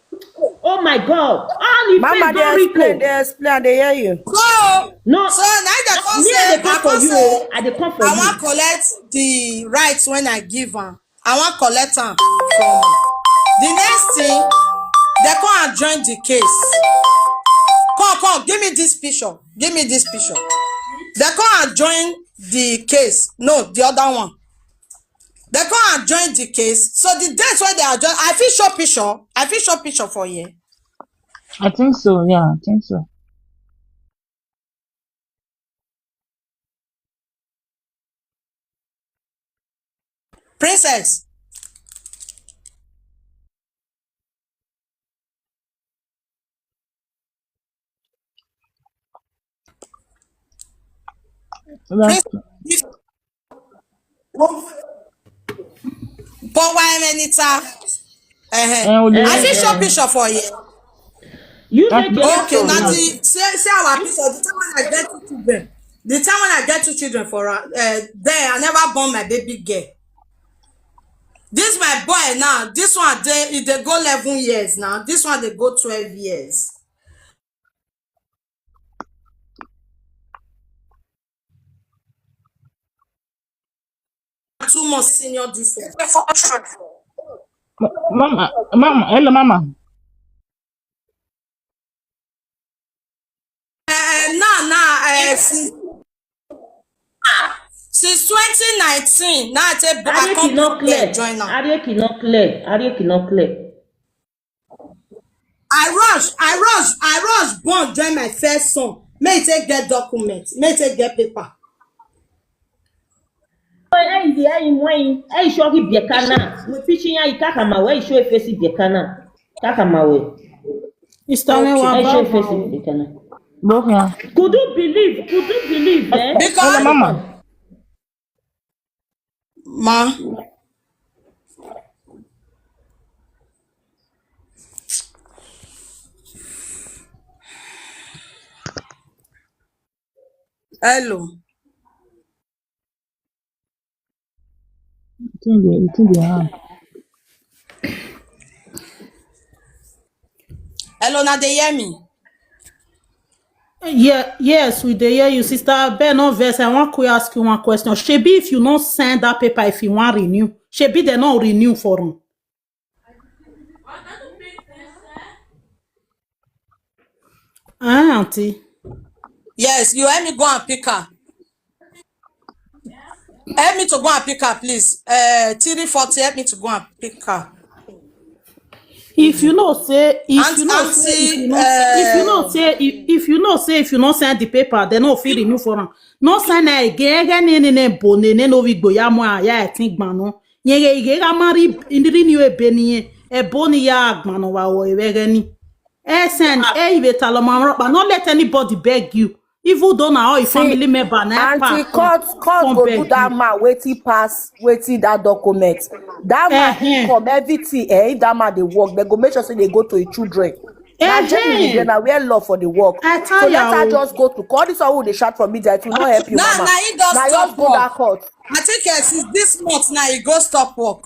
Oh my God. All the Mama, face they don explain, wrinkle. They explain, they hear you. So, No, so now they come me, I say, dey come I for come you. Say, I dey come for I you. Wan collect the rights when I give am. I wan collect am from am. The next thing, they come and join the case. Come, come, give me this picture. Give me this picture. They come and join the case. No, the other one. They come and join the case. So the dates when they are join, I fit show picture. I fit show picture for you. I think so. Yeah, I think so. Princess. That's Princess. Power Emenita. Uh-huh. Eh, I fit show picture for you. You make your Okay, now the say, say our picture. The time when I get two children, the time when I get two children for uh, there, I never born my baby girl. This my boy now. This one they they go eleven years now. This one they go twelve years. Two months senior this one. Mama, mama, hello, mama. Uh, now, now, uh, since, since twenty nineteen, now I take Arioki no clear. Join now. Arioki no clear. Arioki no clear. I rush, I rush, I rush born join my first son. May he take get document, may he take get paper. Ei, ei, mãe, ei, show biekana. We pitching ya ikakama we show face biekana. Kakama we. Istame wa. Ei, show face biekana. Boka. Could you believe? Could you believe? Eh? Because mama. Ma. Hello. Hello, now they hear me. Yeah, yes, we dey hear you, sister. Ben, no vex. I wan quick ask you one question. Shebi, if you no sign that paper, if you wan renew, shebi they no renew for am. Ah, auntie. Yes, you help me go and pick her. Help me to go and pick her, please. Uh, three forty, help me to go and pick her. If you know say, if you know say, if you know say, if, if you know say, if you no sign the paper, they no fit renew for am. No sign na again, again, ne, ne, ne, bo, ne, ne, no, we go, ya, mo, ya, I think, man, no. Ye, ye, ye, ga, mari, indiri, ni, ebe, ni, ye, ebo, ni, ya, man, no, wa, wo, ebe, ge, ni. Eh, send, eh, ibe, talo, ma, ro, but not let anybody beg you. Even though na all your family member na Auntie, court, court go do that man wetin pass wetin that document. That man, eh, income, everything, eh, if that man dey work, they go make sure say they go to his children. Na Germany dey, na where law for the work. So let her just go to court. This one who dey shout for media, it will not help you, mama. Now, now he does stop work. That court. I think, eh, since this month now, he go stop work.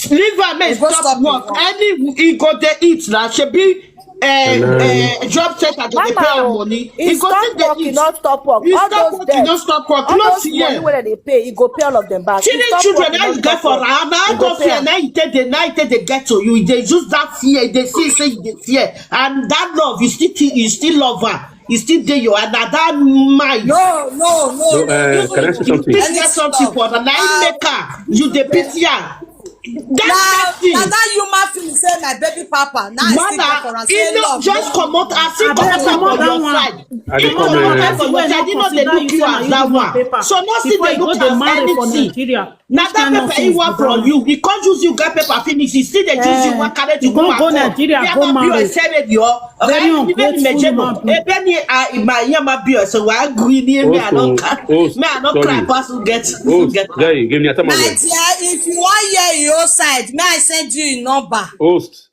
Leave am, make e stop work. Any e go dey eat na, shebi, eh, eh, job center go dey pay am money. E go still dey eat. E stop work, e no stop work. All those debts, all those money wey dem dey pay, e go pay all of them back. Three children na you get for am, na all those fear na e take dey, na e take dey get to you. E dey use that fear, e dey see say e dey fear, and that love, you still, you still love her. You still dey your, na that mind. No, no, no. So, uh, can I say something? You think get something for na im make her. You dey pity her. That person. Na that human feeling say my baby papa. Now I still go for am. Say love. Just comot, I still comot am for your side. I dey come, eh. I did not dey look you as that one. So no still dey look as anything. Na that paper he want from you. He can't use you, get paper finish. He still dey use you, one carry to go Nigeria, go marry. Very ungrateful human being. Ebe ni a ima yama bi o, so wa green ni me, I don't cry. Me, I don't cry pass who get, who get. Give me a time. My dear, if you wan hear your own side, may I send you a number. Host,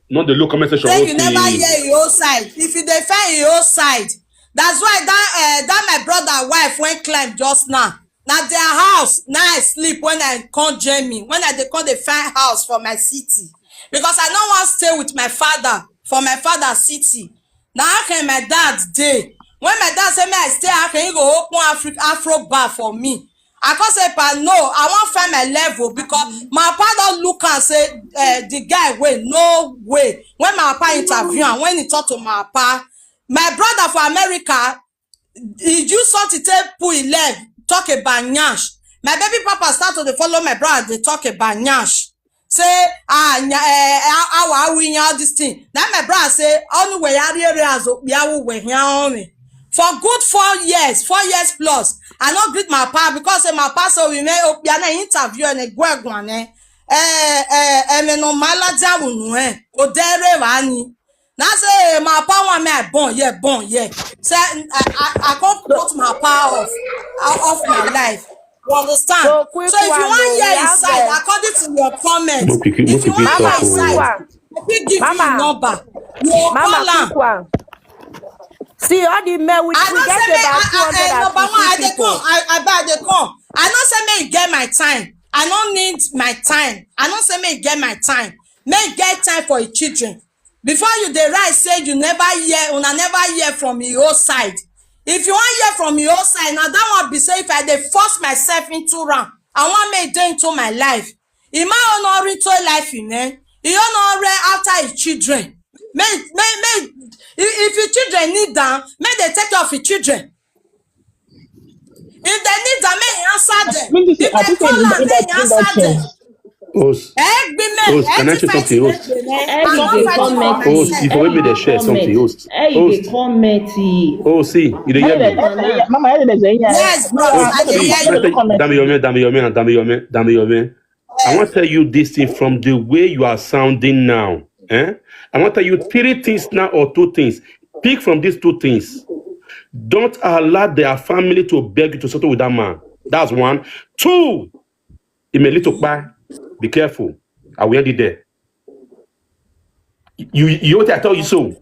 not the local message. Say you never hear your own side. If you dey find your own side, that's why that, uh, that my brother wife went climb just now. Na their house na I sleep when I come join me, when I dey come dey find house for my city. Because I no wan stay with my father for my father city. Na how can my dad dey? When my dad say make I stay, how can he go open Afri- Afro bar for me? I come say, "Pa, no, I wan find my level," because my papa don look am say, eh, the guy wey, no way. When my papa interview am, when he talk to my papa, my brother for America, he use something take pull him leg, talk about nyash. My baby papa start to dey follow my brother dey talk about nyash. Say, ah, nya, eh, how how are we, all this thing. Then my brother say, "Onu we yari ere azo yawu we hia only." For good four years, four years plus, I no greet my papa because say my papa say we may opiana interview and a gwegwane. Eh, eh, eh, me no mala jawu no eh. Odere wani. Na say, "Hey, my papa want me I born, yeah, born, yeah." Say, I, I, I can't put my papa off, out of my life. You understand? So, quick So if you one, want oh, we hear have inside, the according to your comment, Make we, if make you we want talk. Mama, hear quick inside, one. I fit give you Mama. Number. You Mama, call am. Quick one. See, all the men we, I we don't get say me, about I, I, I, number one, I two hundred fifty dey people. Come. I, I buy dey come. I don't say me get my time. I don't need my time. I don't say me get my time. Me get time for your children. Before you dey write say you never hear, una never hear from your own side. If you wan hear from your own side, na that one be say if I dey force myself into am, I wan make e dey into my life. Ima honor into life in eh. He honor after his children. Make make make if, if your children need am, make they take care of your children. If they need am, make he answer them. If they call am, make he answer them. Host. Host, can I say something, host? Host, before we make the share something, host. Host. Oh, see, you dey hear me? Mama, yes, bro. Host, I dey hear you. Dami Yome, Dami Yome, Dami Yome, Dami Yome. I want to tell you this thing from the way you are sounding now. Eh? I want to tell you three things now or two things. Pick from these two things. Don't allow their family to beg you to settle with that man. That's one. Two, it may lead to kpai. Be careful. I will end it there. You, you hear what I tell you so?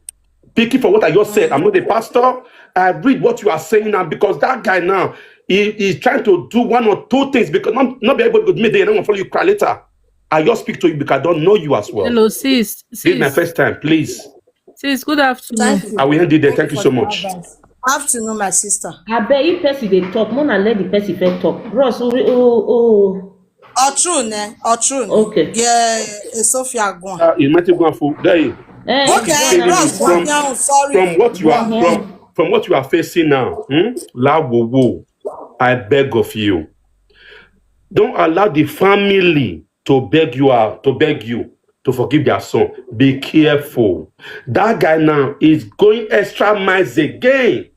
Pick it for what I just said. I'm not a pastor. I read what you are saying now because that guy now, he is trying to do one or two things because not, not be able to make the, I don't follow you cry later. I just speak to you because I don't know you as well. Hello, sis. This is my first time, please. Sis, good afternoon. Thank you. I will end it there. Thank you so much. Afternoon, my sister. I bet if person dey talk, more than let the person first talk. Bros, oh, oh, oh. Otrun, eh? Otrun. Okay. Yeah, eh, Sophia Gwan. Uh, you might go for there. Eh, okay, Bros, from, sorry. From what you are, from, from what you are facing now, hmm? La wo wo, I beg of you, don't allow the family to beg you out, to beg you to forgive their son. Be careful. That guy now is going extra miles again.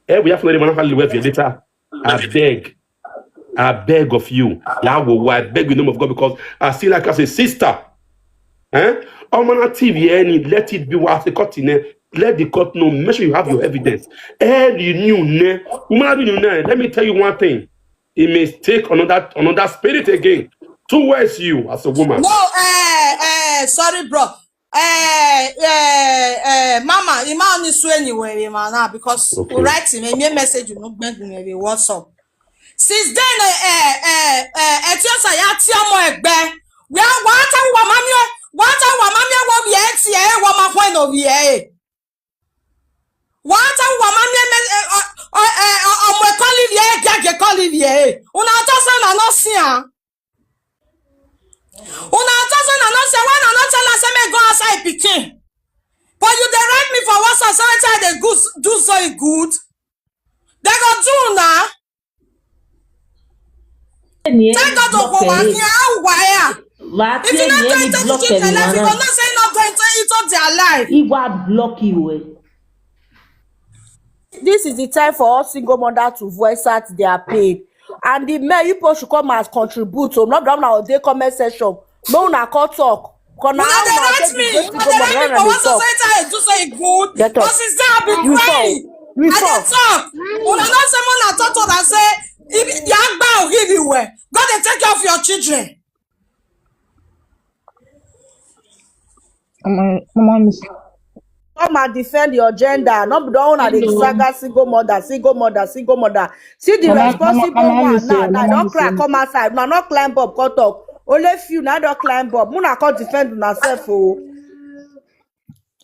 Eh, we have to let him handle it later. I beg. I beg of you. Yahweh, I beg in the name of God because I see like as a sister. Eh? Omana T V, any, let it be what the court in there. Let the court know. Make sure you have your evidence. Eh, you knew, ne? Woman, you knew, ne? Let me tell you one thing. It may take another another spirit again towards you as a woman. No, eh, eh, sorry, bro. Eh, eh, eh, mama, ima only sue anywhere, ima now because okay. Write him a mere message, you know, bend me with WhatsApp. Since then, eh, eh, eh, eh, Etiosa ya ti omo egbe. We are what I want, mommy, what I want, mommy, what we are here, what my point of here. What I want, mommy, eh, eh, eh, eh, eh, eh, eh, eh, eh, eh, una just say na no see am. Una just say na no see am. Why na no tell us say make go outside pikin? But you dey write me for WhatsApp say wetin I dey go s- do so e good. They go do una. Thank God for working. How wire? If you not going to change their life, you will not say not going to into their life. He will block you. Eh? This is the time for all single mother to voice out their pain. And the men, you people should come and contribute. So, not down our day comment section. No, una come talk. Una dey write me. Una dey write me for what society I do so e good. But since then, I be crying. I dey talk. Una no say more na talk to una say, if you agba really well, God dey take care of your children. Mama, mama, miss. Come and defend your gender. No be don una dey saga single mother, single mother, single mother. See the responsible one now. Now don cry come outside. Now not climb up, cut up. Only few now don climb up. Una come defend una self o.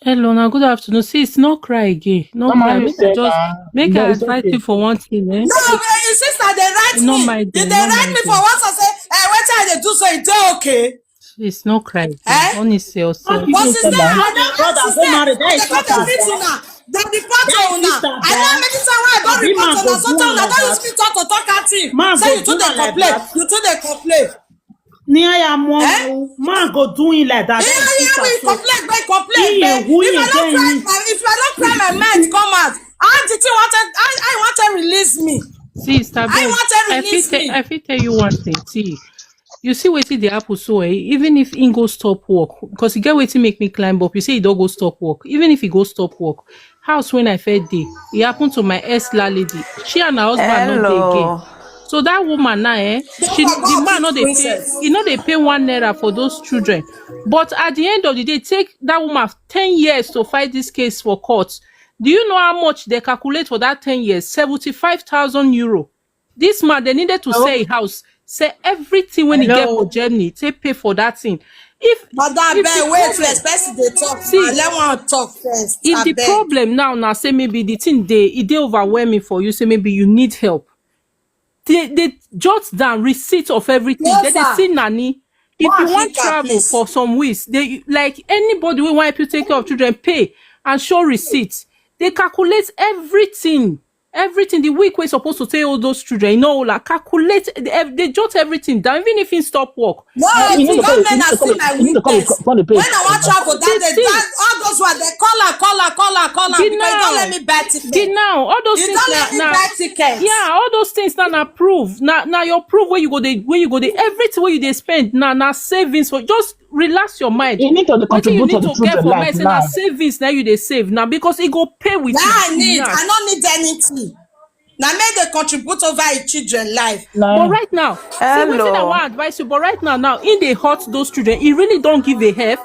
Hello, now good afternoon. Sis, no cry again. No cry. Make I just make I advise you for one thing. Eh? No, my sister, they write no, me. They, they write me for what I say. Eh, what I they do so it dey okay. Sis, no cry again. Eh? Honestly, yourself. But sister, I don't brother, go marry. That is what I want. They report una. I don't make it sound why I don't report una. So tell una don't use me talk to talk at him. Say you too dey complain. You too dey complain. Ni aya mo man go do him like that. Yeah, yeah, we complain, we complain. If I don't cry, my, if I don't cry, my mind come out. How did you want to? I, I want to release me. See, Star I want to release I me. I fit tell you one thing. See, you see wetin dey happen so, eh? Even if he go stop work, because you get wetin make me climb up. You say he don't go stop work. Even if he go stop work, house when I fed day, it happened to my ex landlady. She and her husband not dey again. So that woman now, eh? She the man not dey pay. He not dey pay one naira for those children. But at the end of the day, take that woman ten years to fight this case for court. Do you know how much they calculate for that ten years? Seventy-five thousand euro. This man, they needed to sell a house, sell everything when he get for Germany, take pay for that thing. If but that if bad way to expensive they talk. See, let one talk first. If the problem now now say maybe the thing they it they overwhelming for you, say maybe you need help. They they jot down receipt of everything. Yes, they, they see nanny. If you want travel for some weeks, they like anybody will want you take care of children, pay and show receipts. They calculate everything. Everything, the week we're supposed to take all those children, you know, like calculate, they, they jot everything down, even if he stop work. No, the government has seen my weakness. When I want travel that day, that, all those ones, they call her, call her, call her, call her, because you don't let me buy ticket. Did now, all those you things don't let me buy ticket. Yeah, all those things now, now prove. Now, now your proof where you go, they, where you go, they, everything where you they spend, now, now savings for just relax your mind. You need to contribute to the children life now. Savings now you they save now because it go pay with. Now I need. I don't need anything. Now make they contribute over a children life. But right now, see wetin I wan advise you. But right now, now in dey hurt those children, e really don give a help.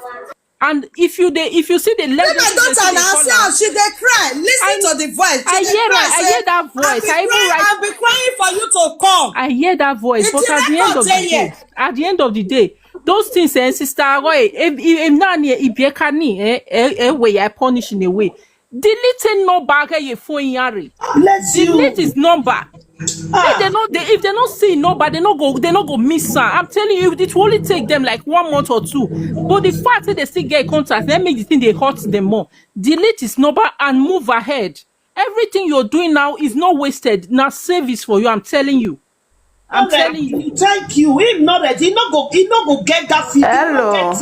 And if you dey, if you see the level, my daughter now see how she dey cry. Listen to the voice. I hear, I hear that voice. I even write. I be crying for you to come. I hear that voice. But at the end of the day, at the end of the day, those things, eh, sister Roy, if if nani if you can, eh, eh, eh, way I punish in a way. Delete a number, okay, your phone yari. Bless you. Delete his number. Ah. If they not, they, if they not see number, they not go, they not go miss her. I'm telling you, it will only take them like one month or two. But the fact that they still get contact, that make the thing they hurt them more. Delete his number and move ahead. Everything you're doing now is not wasted. Now service for you. I'm telling you. I'm telling you. Thank you. Him not ready. He not go. He not go get that feeling. Hello,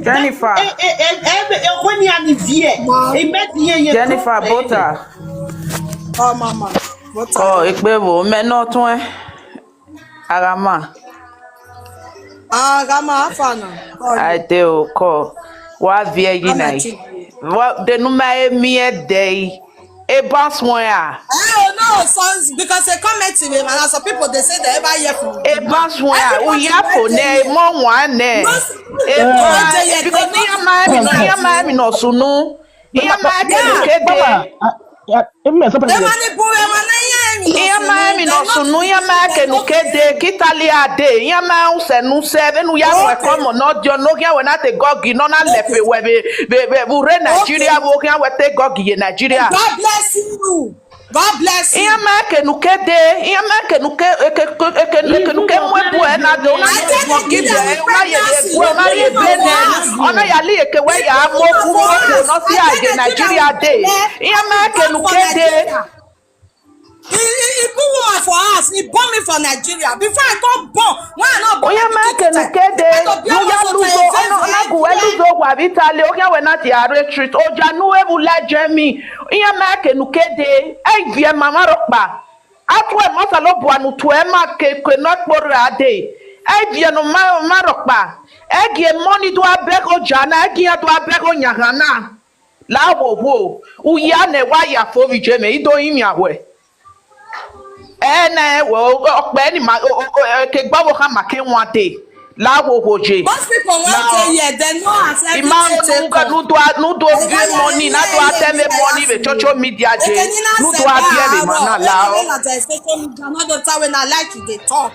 Jennifer. Eh, eh, eh, eh, eh, when he and his ear, he met the ear. Jennifer Bota. Oh, mama. Bota. Oh, ikpe bo me not one. Arama. Arama afana. I tell call. Wa vie yi na. Wa de no ma emi e dei. E bounce one ah. Oh no, sons because they come to me, man. Some people they say they ever hear from. E bounce one ah. U ya for ne mo one ne. E bounce because ya ma mi no ya ma mi no sunu. Ya ma ke ke de. Ihe ma emi nọ sunu ihe ma ke nu ke de kitali ade ihe ma use nu se be nu ya we komo no dio no ya we na te gogi no na lefe we be be be ure Nigeria wo ya we te gogi ye Nigeria. God bless you. God bless you. Ihe ma ke nu ke de ihe ma ke nu ke ke ke ke nu ke mwe bu e na do na gogi de na ye de bu na ye be ne ona ya li ke we ya mo ku mo ku no si age Nigeria de. Ihe ma ke nu ke de. He, he, he put woman for house. He born me for Nigeria. Before I come born, when I not born, Oya ma ke nu ke de. Nu ya luzo ona ona gu we luzo wa vitale. Oya we na ti are treat. Oja nu e bu la jemi. Oya ma ke nu ke de. Ai vie mama ropa. Atwe masa lo bu anu twe ma ke ke not pora de. Ai vie no ma ma ropa. Egi money do abeg oja na egi do abeg onyahana. La wo wo, uya ne wa ya fo vi je me ido imi awe. E na e wo okpe ni ma ke gba wo ka ma ke one day. La wo wo je. Most people want to hear they know as everything take come. Ima nu do nu do give money na do ateme money be social media je. Nu do abie me ma na la o. Na do tawe na like they talk.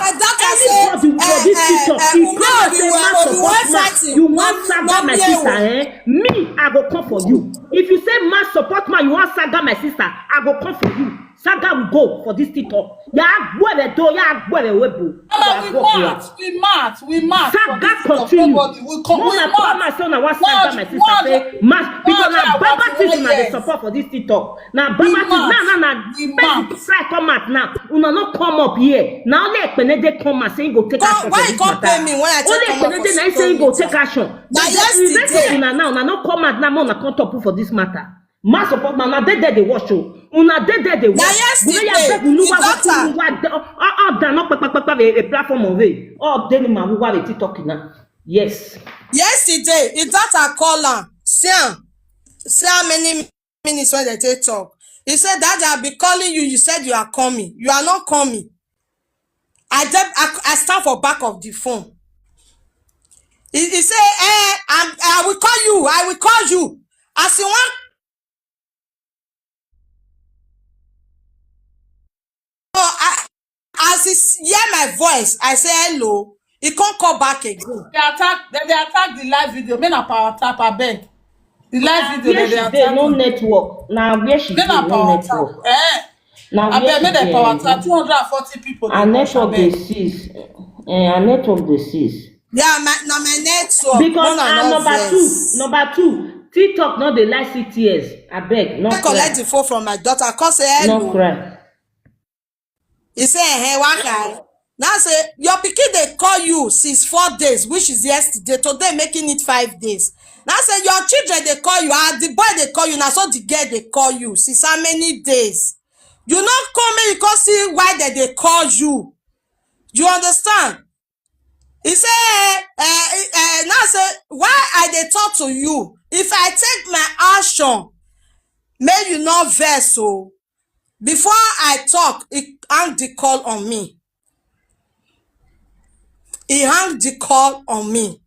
Anybody for this TikTok, if you say man support man, you wan saga my sister, eh? Me, I go come for you. If you say man support man, you wan saga my sister, I go come for you. Saga will go for this TikTok. Ya gbere do, ya gbere webo. Mama, we mad, we mad, we mad. Saga continue. Mona come and say una wan saga my sister, say mas, because na baba things una dey support for this TikTok. Na baba things now, now, now. Person try come out now. Una no come up here. Na only Ekpenede come and say he go take action for this matter. Only Ekpenede na say he go take action. Na yesterday. Una now, una no come out now, una come talk for this matter. Man support man, na dey there dey watch o. Una dey there dey watch. Na yesterday. Una ya beg unu wa go wa all down no pepepepep a platform of it. All day ni ma wa we TikTok now. Yes. Yesterday, his daughter call am. See am. See how many minutes wey dem take talk. He say, "Daddy, I've been calling you. You said you are coming. You are not coming." I dem I, I stand for back of the phone. He, he say, "Eh, I'm, I will call you. I will call you." As he wan So I, as he s- hear my voice, I say, "Hello." He can't call back again. They attack. They, they attack the live video. Men are power tap. I beg. The live video. Where They, they she dey, attack no me. Network. Now where she Men dey, are no power network. Tap. Eh. Now where Abeg, she make dem dey, power tap. Two hundred and forty people. Her dey watch, network abeg. Dey cease. Eh, her network dey cease. Yeah, my, na my network. Because Una I'm no number vex. Two. Number two. TikTok no dey like C T S. I beg, no I collect cry. The phone from my daughter. I come say, "Hello." No cry. He say, "Hey, waka." Now say, "Your pikin dey call you since four days, which is yesterday. Today making it five days." Now say, "Your children dey call you. Ah, the boy dey call you. Now so the girl dey call you. Since how many days? You not come, make you come see why they dey call you." You understand? He say, eh, eh, eh, now say, "Why I dey talk to you? If I take my action, may you not vex." So before I talk, he hang the call on me. He hang the call on me.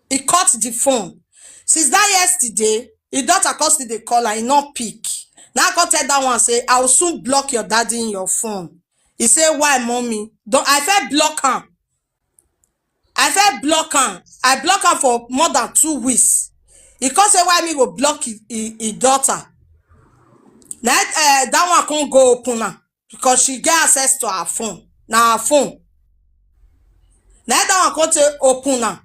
He cut the phone. Since that yesterday, his daughter come still dey call and he not pick. Now I come tell that one say, "I will soon block your daddy in your phone." He say, "Why, mommy?" Don't I feel block am? I feel block am. I block am for more than two weeks. He come say, "Why me go block his, his, his daughter?" Now uh, that one can't go open am because she get access to her phone. Now her phone. Now that one can't say open am.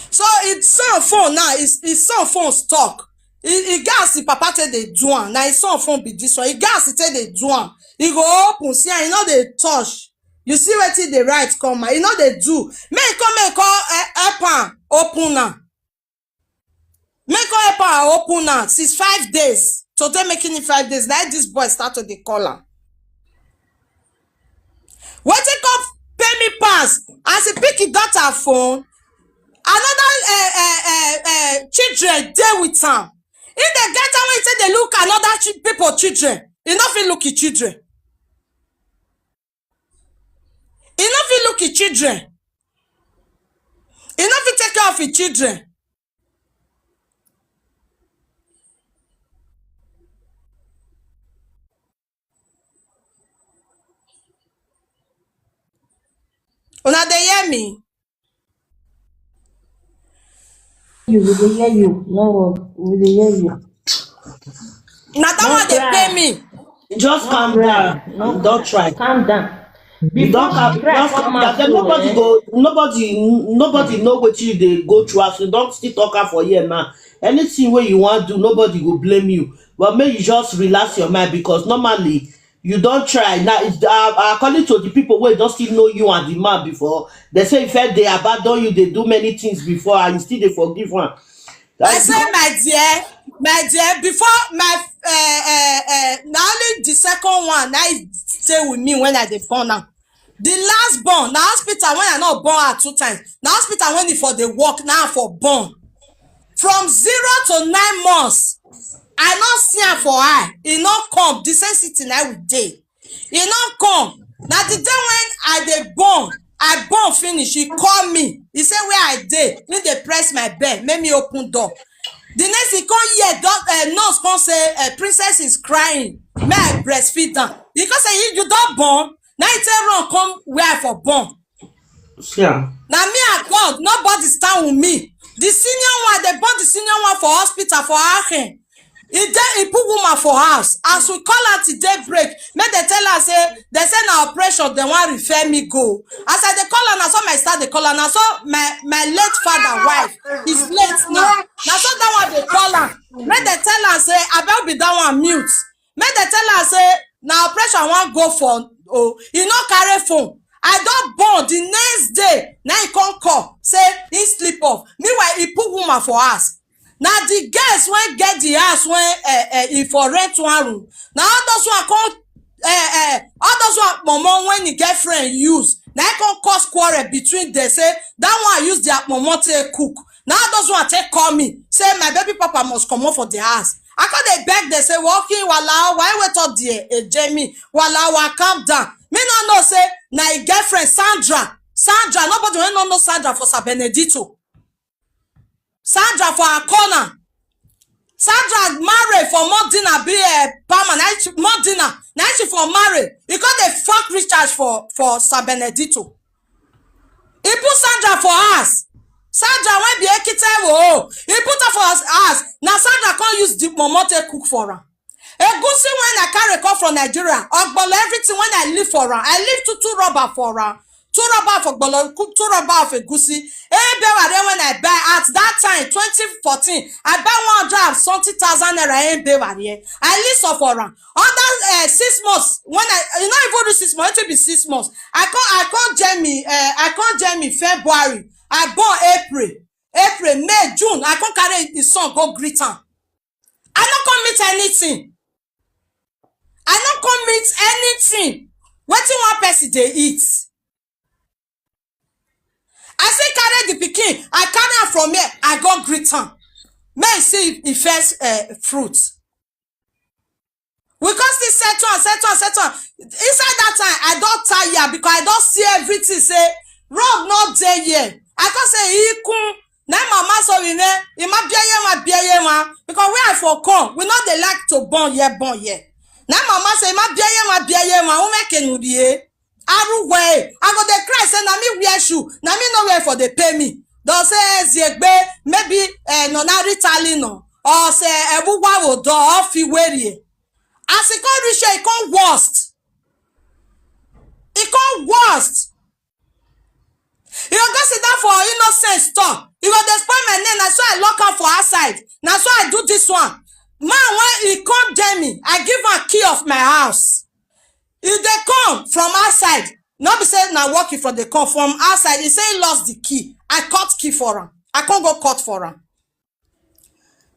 So his son phone now, his, his son phone stuck. He, he gas the papa take dey do am. Now his son phone be this one. He gas he take dey do am. He go open, see am, he no dey touch. You see wetin dey write come out. He no dey do. Make come, make come eh, help am open am. Make come help am open am. Since five days. Today making it five days. Now this boy start to dey call am. Wetin come pay me pass as he pick his daughter phone, another uh, uh, uh, uh, children dey with am. If they get am, when he say they look another chi- people children, he no fit look his children. He no fit look his children. He no fit take care of his children. Una dey hear me? You, we dey hear you. No worry, we dey hear you. Na that No one dey cry. Pay me. Just No calm cry. Down. No Don't cry. Try. Calm down. You Before don't she have cry, just come calm out down. Then so, nobody eh? Go, nobody, nobody know what you they go through. As you don't still talk her for here now. Anything where you want to, nobody will blame you. But may you just relax your mind because normally you don't try. Now, it's, uh, according to the people where don't still know you and the man before, they say if they abandon you, they do many things before, and you still they forgive one. I say, my dear, my dear, before my uh, uh, uh, na only the second one na he stay with me when I dey born am. The last born na hospital when I no born her two times. Na hospital when he for dey work na I for born. From zero to nine months, I no see am for eye. He no come. The same city na we dey. He no come. Na the day when I dey born, I born finish. He call me. He say where I dey. Me dey press my bell. Make me open door. The next he come here, doc, uh, nurse come say uh, princess is crying. May I breastfeed am? He come say you, you don born. Now he take run come where I for born. Yeah. Na me and God, nobody stand with me. The senior one, they born the senior one for hospital for Aachen. He dey, he put woman for house. As we call her till daybreak, make they tell her say they say na operation they wan refer me go. As I dey call her, na so my star dey call her. Na so my my late father wife is late now. Na so that one dey call her. Make they tell her say abeg be that one mute. Make they tell her say na operation wan go for o. He no carry phone. I don born the next day. Now he come call say he sleep off. Meanwhile, he put woman for house. Na the girls wey get the house wey uh, uh, he for rent one room. Na all those one come eh, eh, all those one pomo when the girlfriend use, na e come cause quarrel between them, say that one use their pomo take cook. Na all those one take call me, say my baby papa must comot for the house. I come dey beg them, say, "Walking wala, why wait up there, eh, Jamie? Wala, wa, calm down." Me no know say na e girlfriend, Sandra. Sandra, nobody wey no know Sandra for San Benedito. Sandra for Akona. Sandra marry for Modena, be a permanent Modena. Now she for marry. He got a fuck recharge for, for San Benedito. He put Sandra for us. Sandra went be Ekitewo. He put her for us, us. Now Sandra can't use the momo take cook for her. Egusi when I carry come from Nigeria, ogbolo, everything when I leave for her. I leave two, two rubber for her. Two rubber for gbolo, two rubber of egusi. Ebe ware when I buy at that time, twenty fourteen, I buy one hundred and something thousand naira ebe ware. I leave some for her. Under, eh, six months, when I, you know, even reach six months, it will be six months. I come, I come Jamie, eh, I come Jamie February. I born April, April, May, June. I come carry the son go greet am. I no come meet anything. I no come meet anything. Wetin one person dey eat? I say carry the pikin. I carry am from here. I go greet am. May I see e first, eh, fruit. We come still settle am, settle am, settle am. Inside that time, I don tire because I don see everything. Say road no dey here. I come say, "Ikun, na mama so we ne, ima bieye ma bieye ma." Because where I for come, we no dey like to born here, born here. Na mama say, "Ima bieye ma bieye ma, ume kenudie." Aruwe, I go dey cry say na me wear shoe, na me no wear for dey pay me. Don say, "Eziegbe, maybe, eh, no na Ritalin no." Or say, "Ebu wa wo do, or fi werie." As e come reach here, e come worst. E come worst. You go go sit down for innocent store. You go dey spoil my name. Na so I lock am for outside. Na so I do this one. Man, when he come dare me, I give am key of my house. If they come from outside, not be say na working from they come from outside. He say he lost the key. I cut key for him. I can't go cut for him.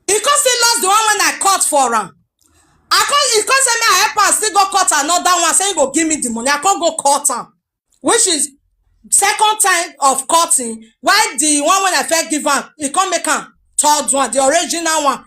He come still lost the one when I cut for him. I come, he come say me I help am still go cut another one. Say he go give me the money. I can't go cut am, which is second time of cutting. Why the one when I first give am, he come make am third one, the original one.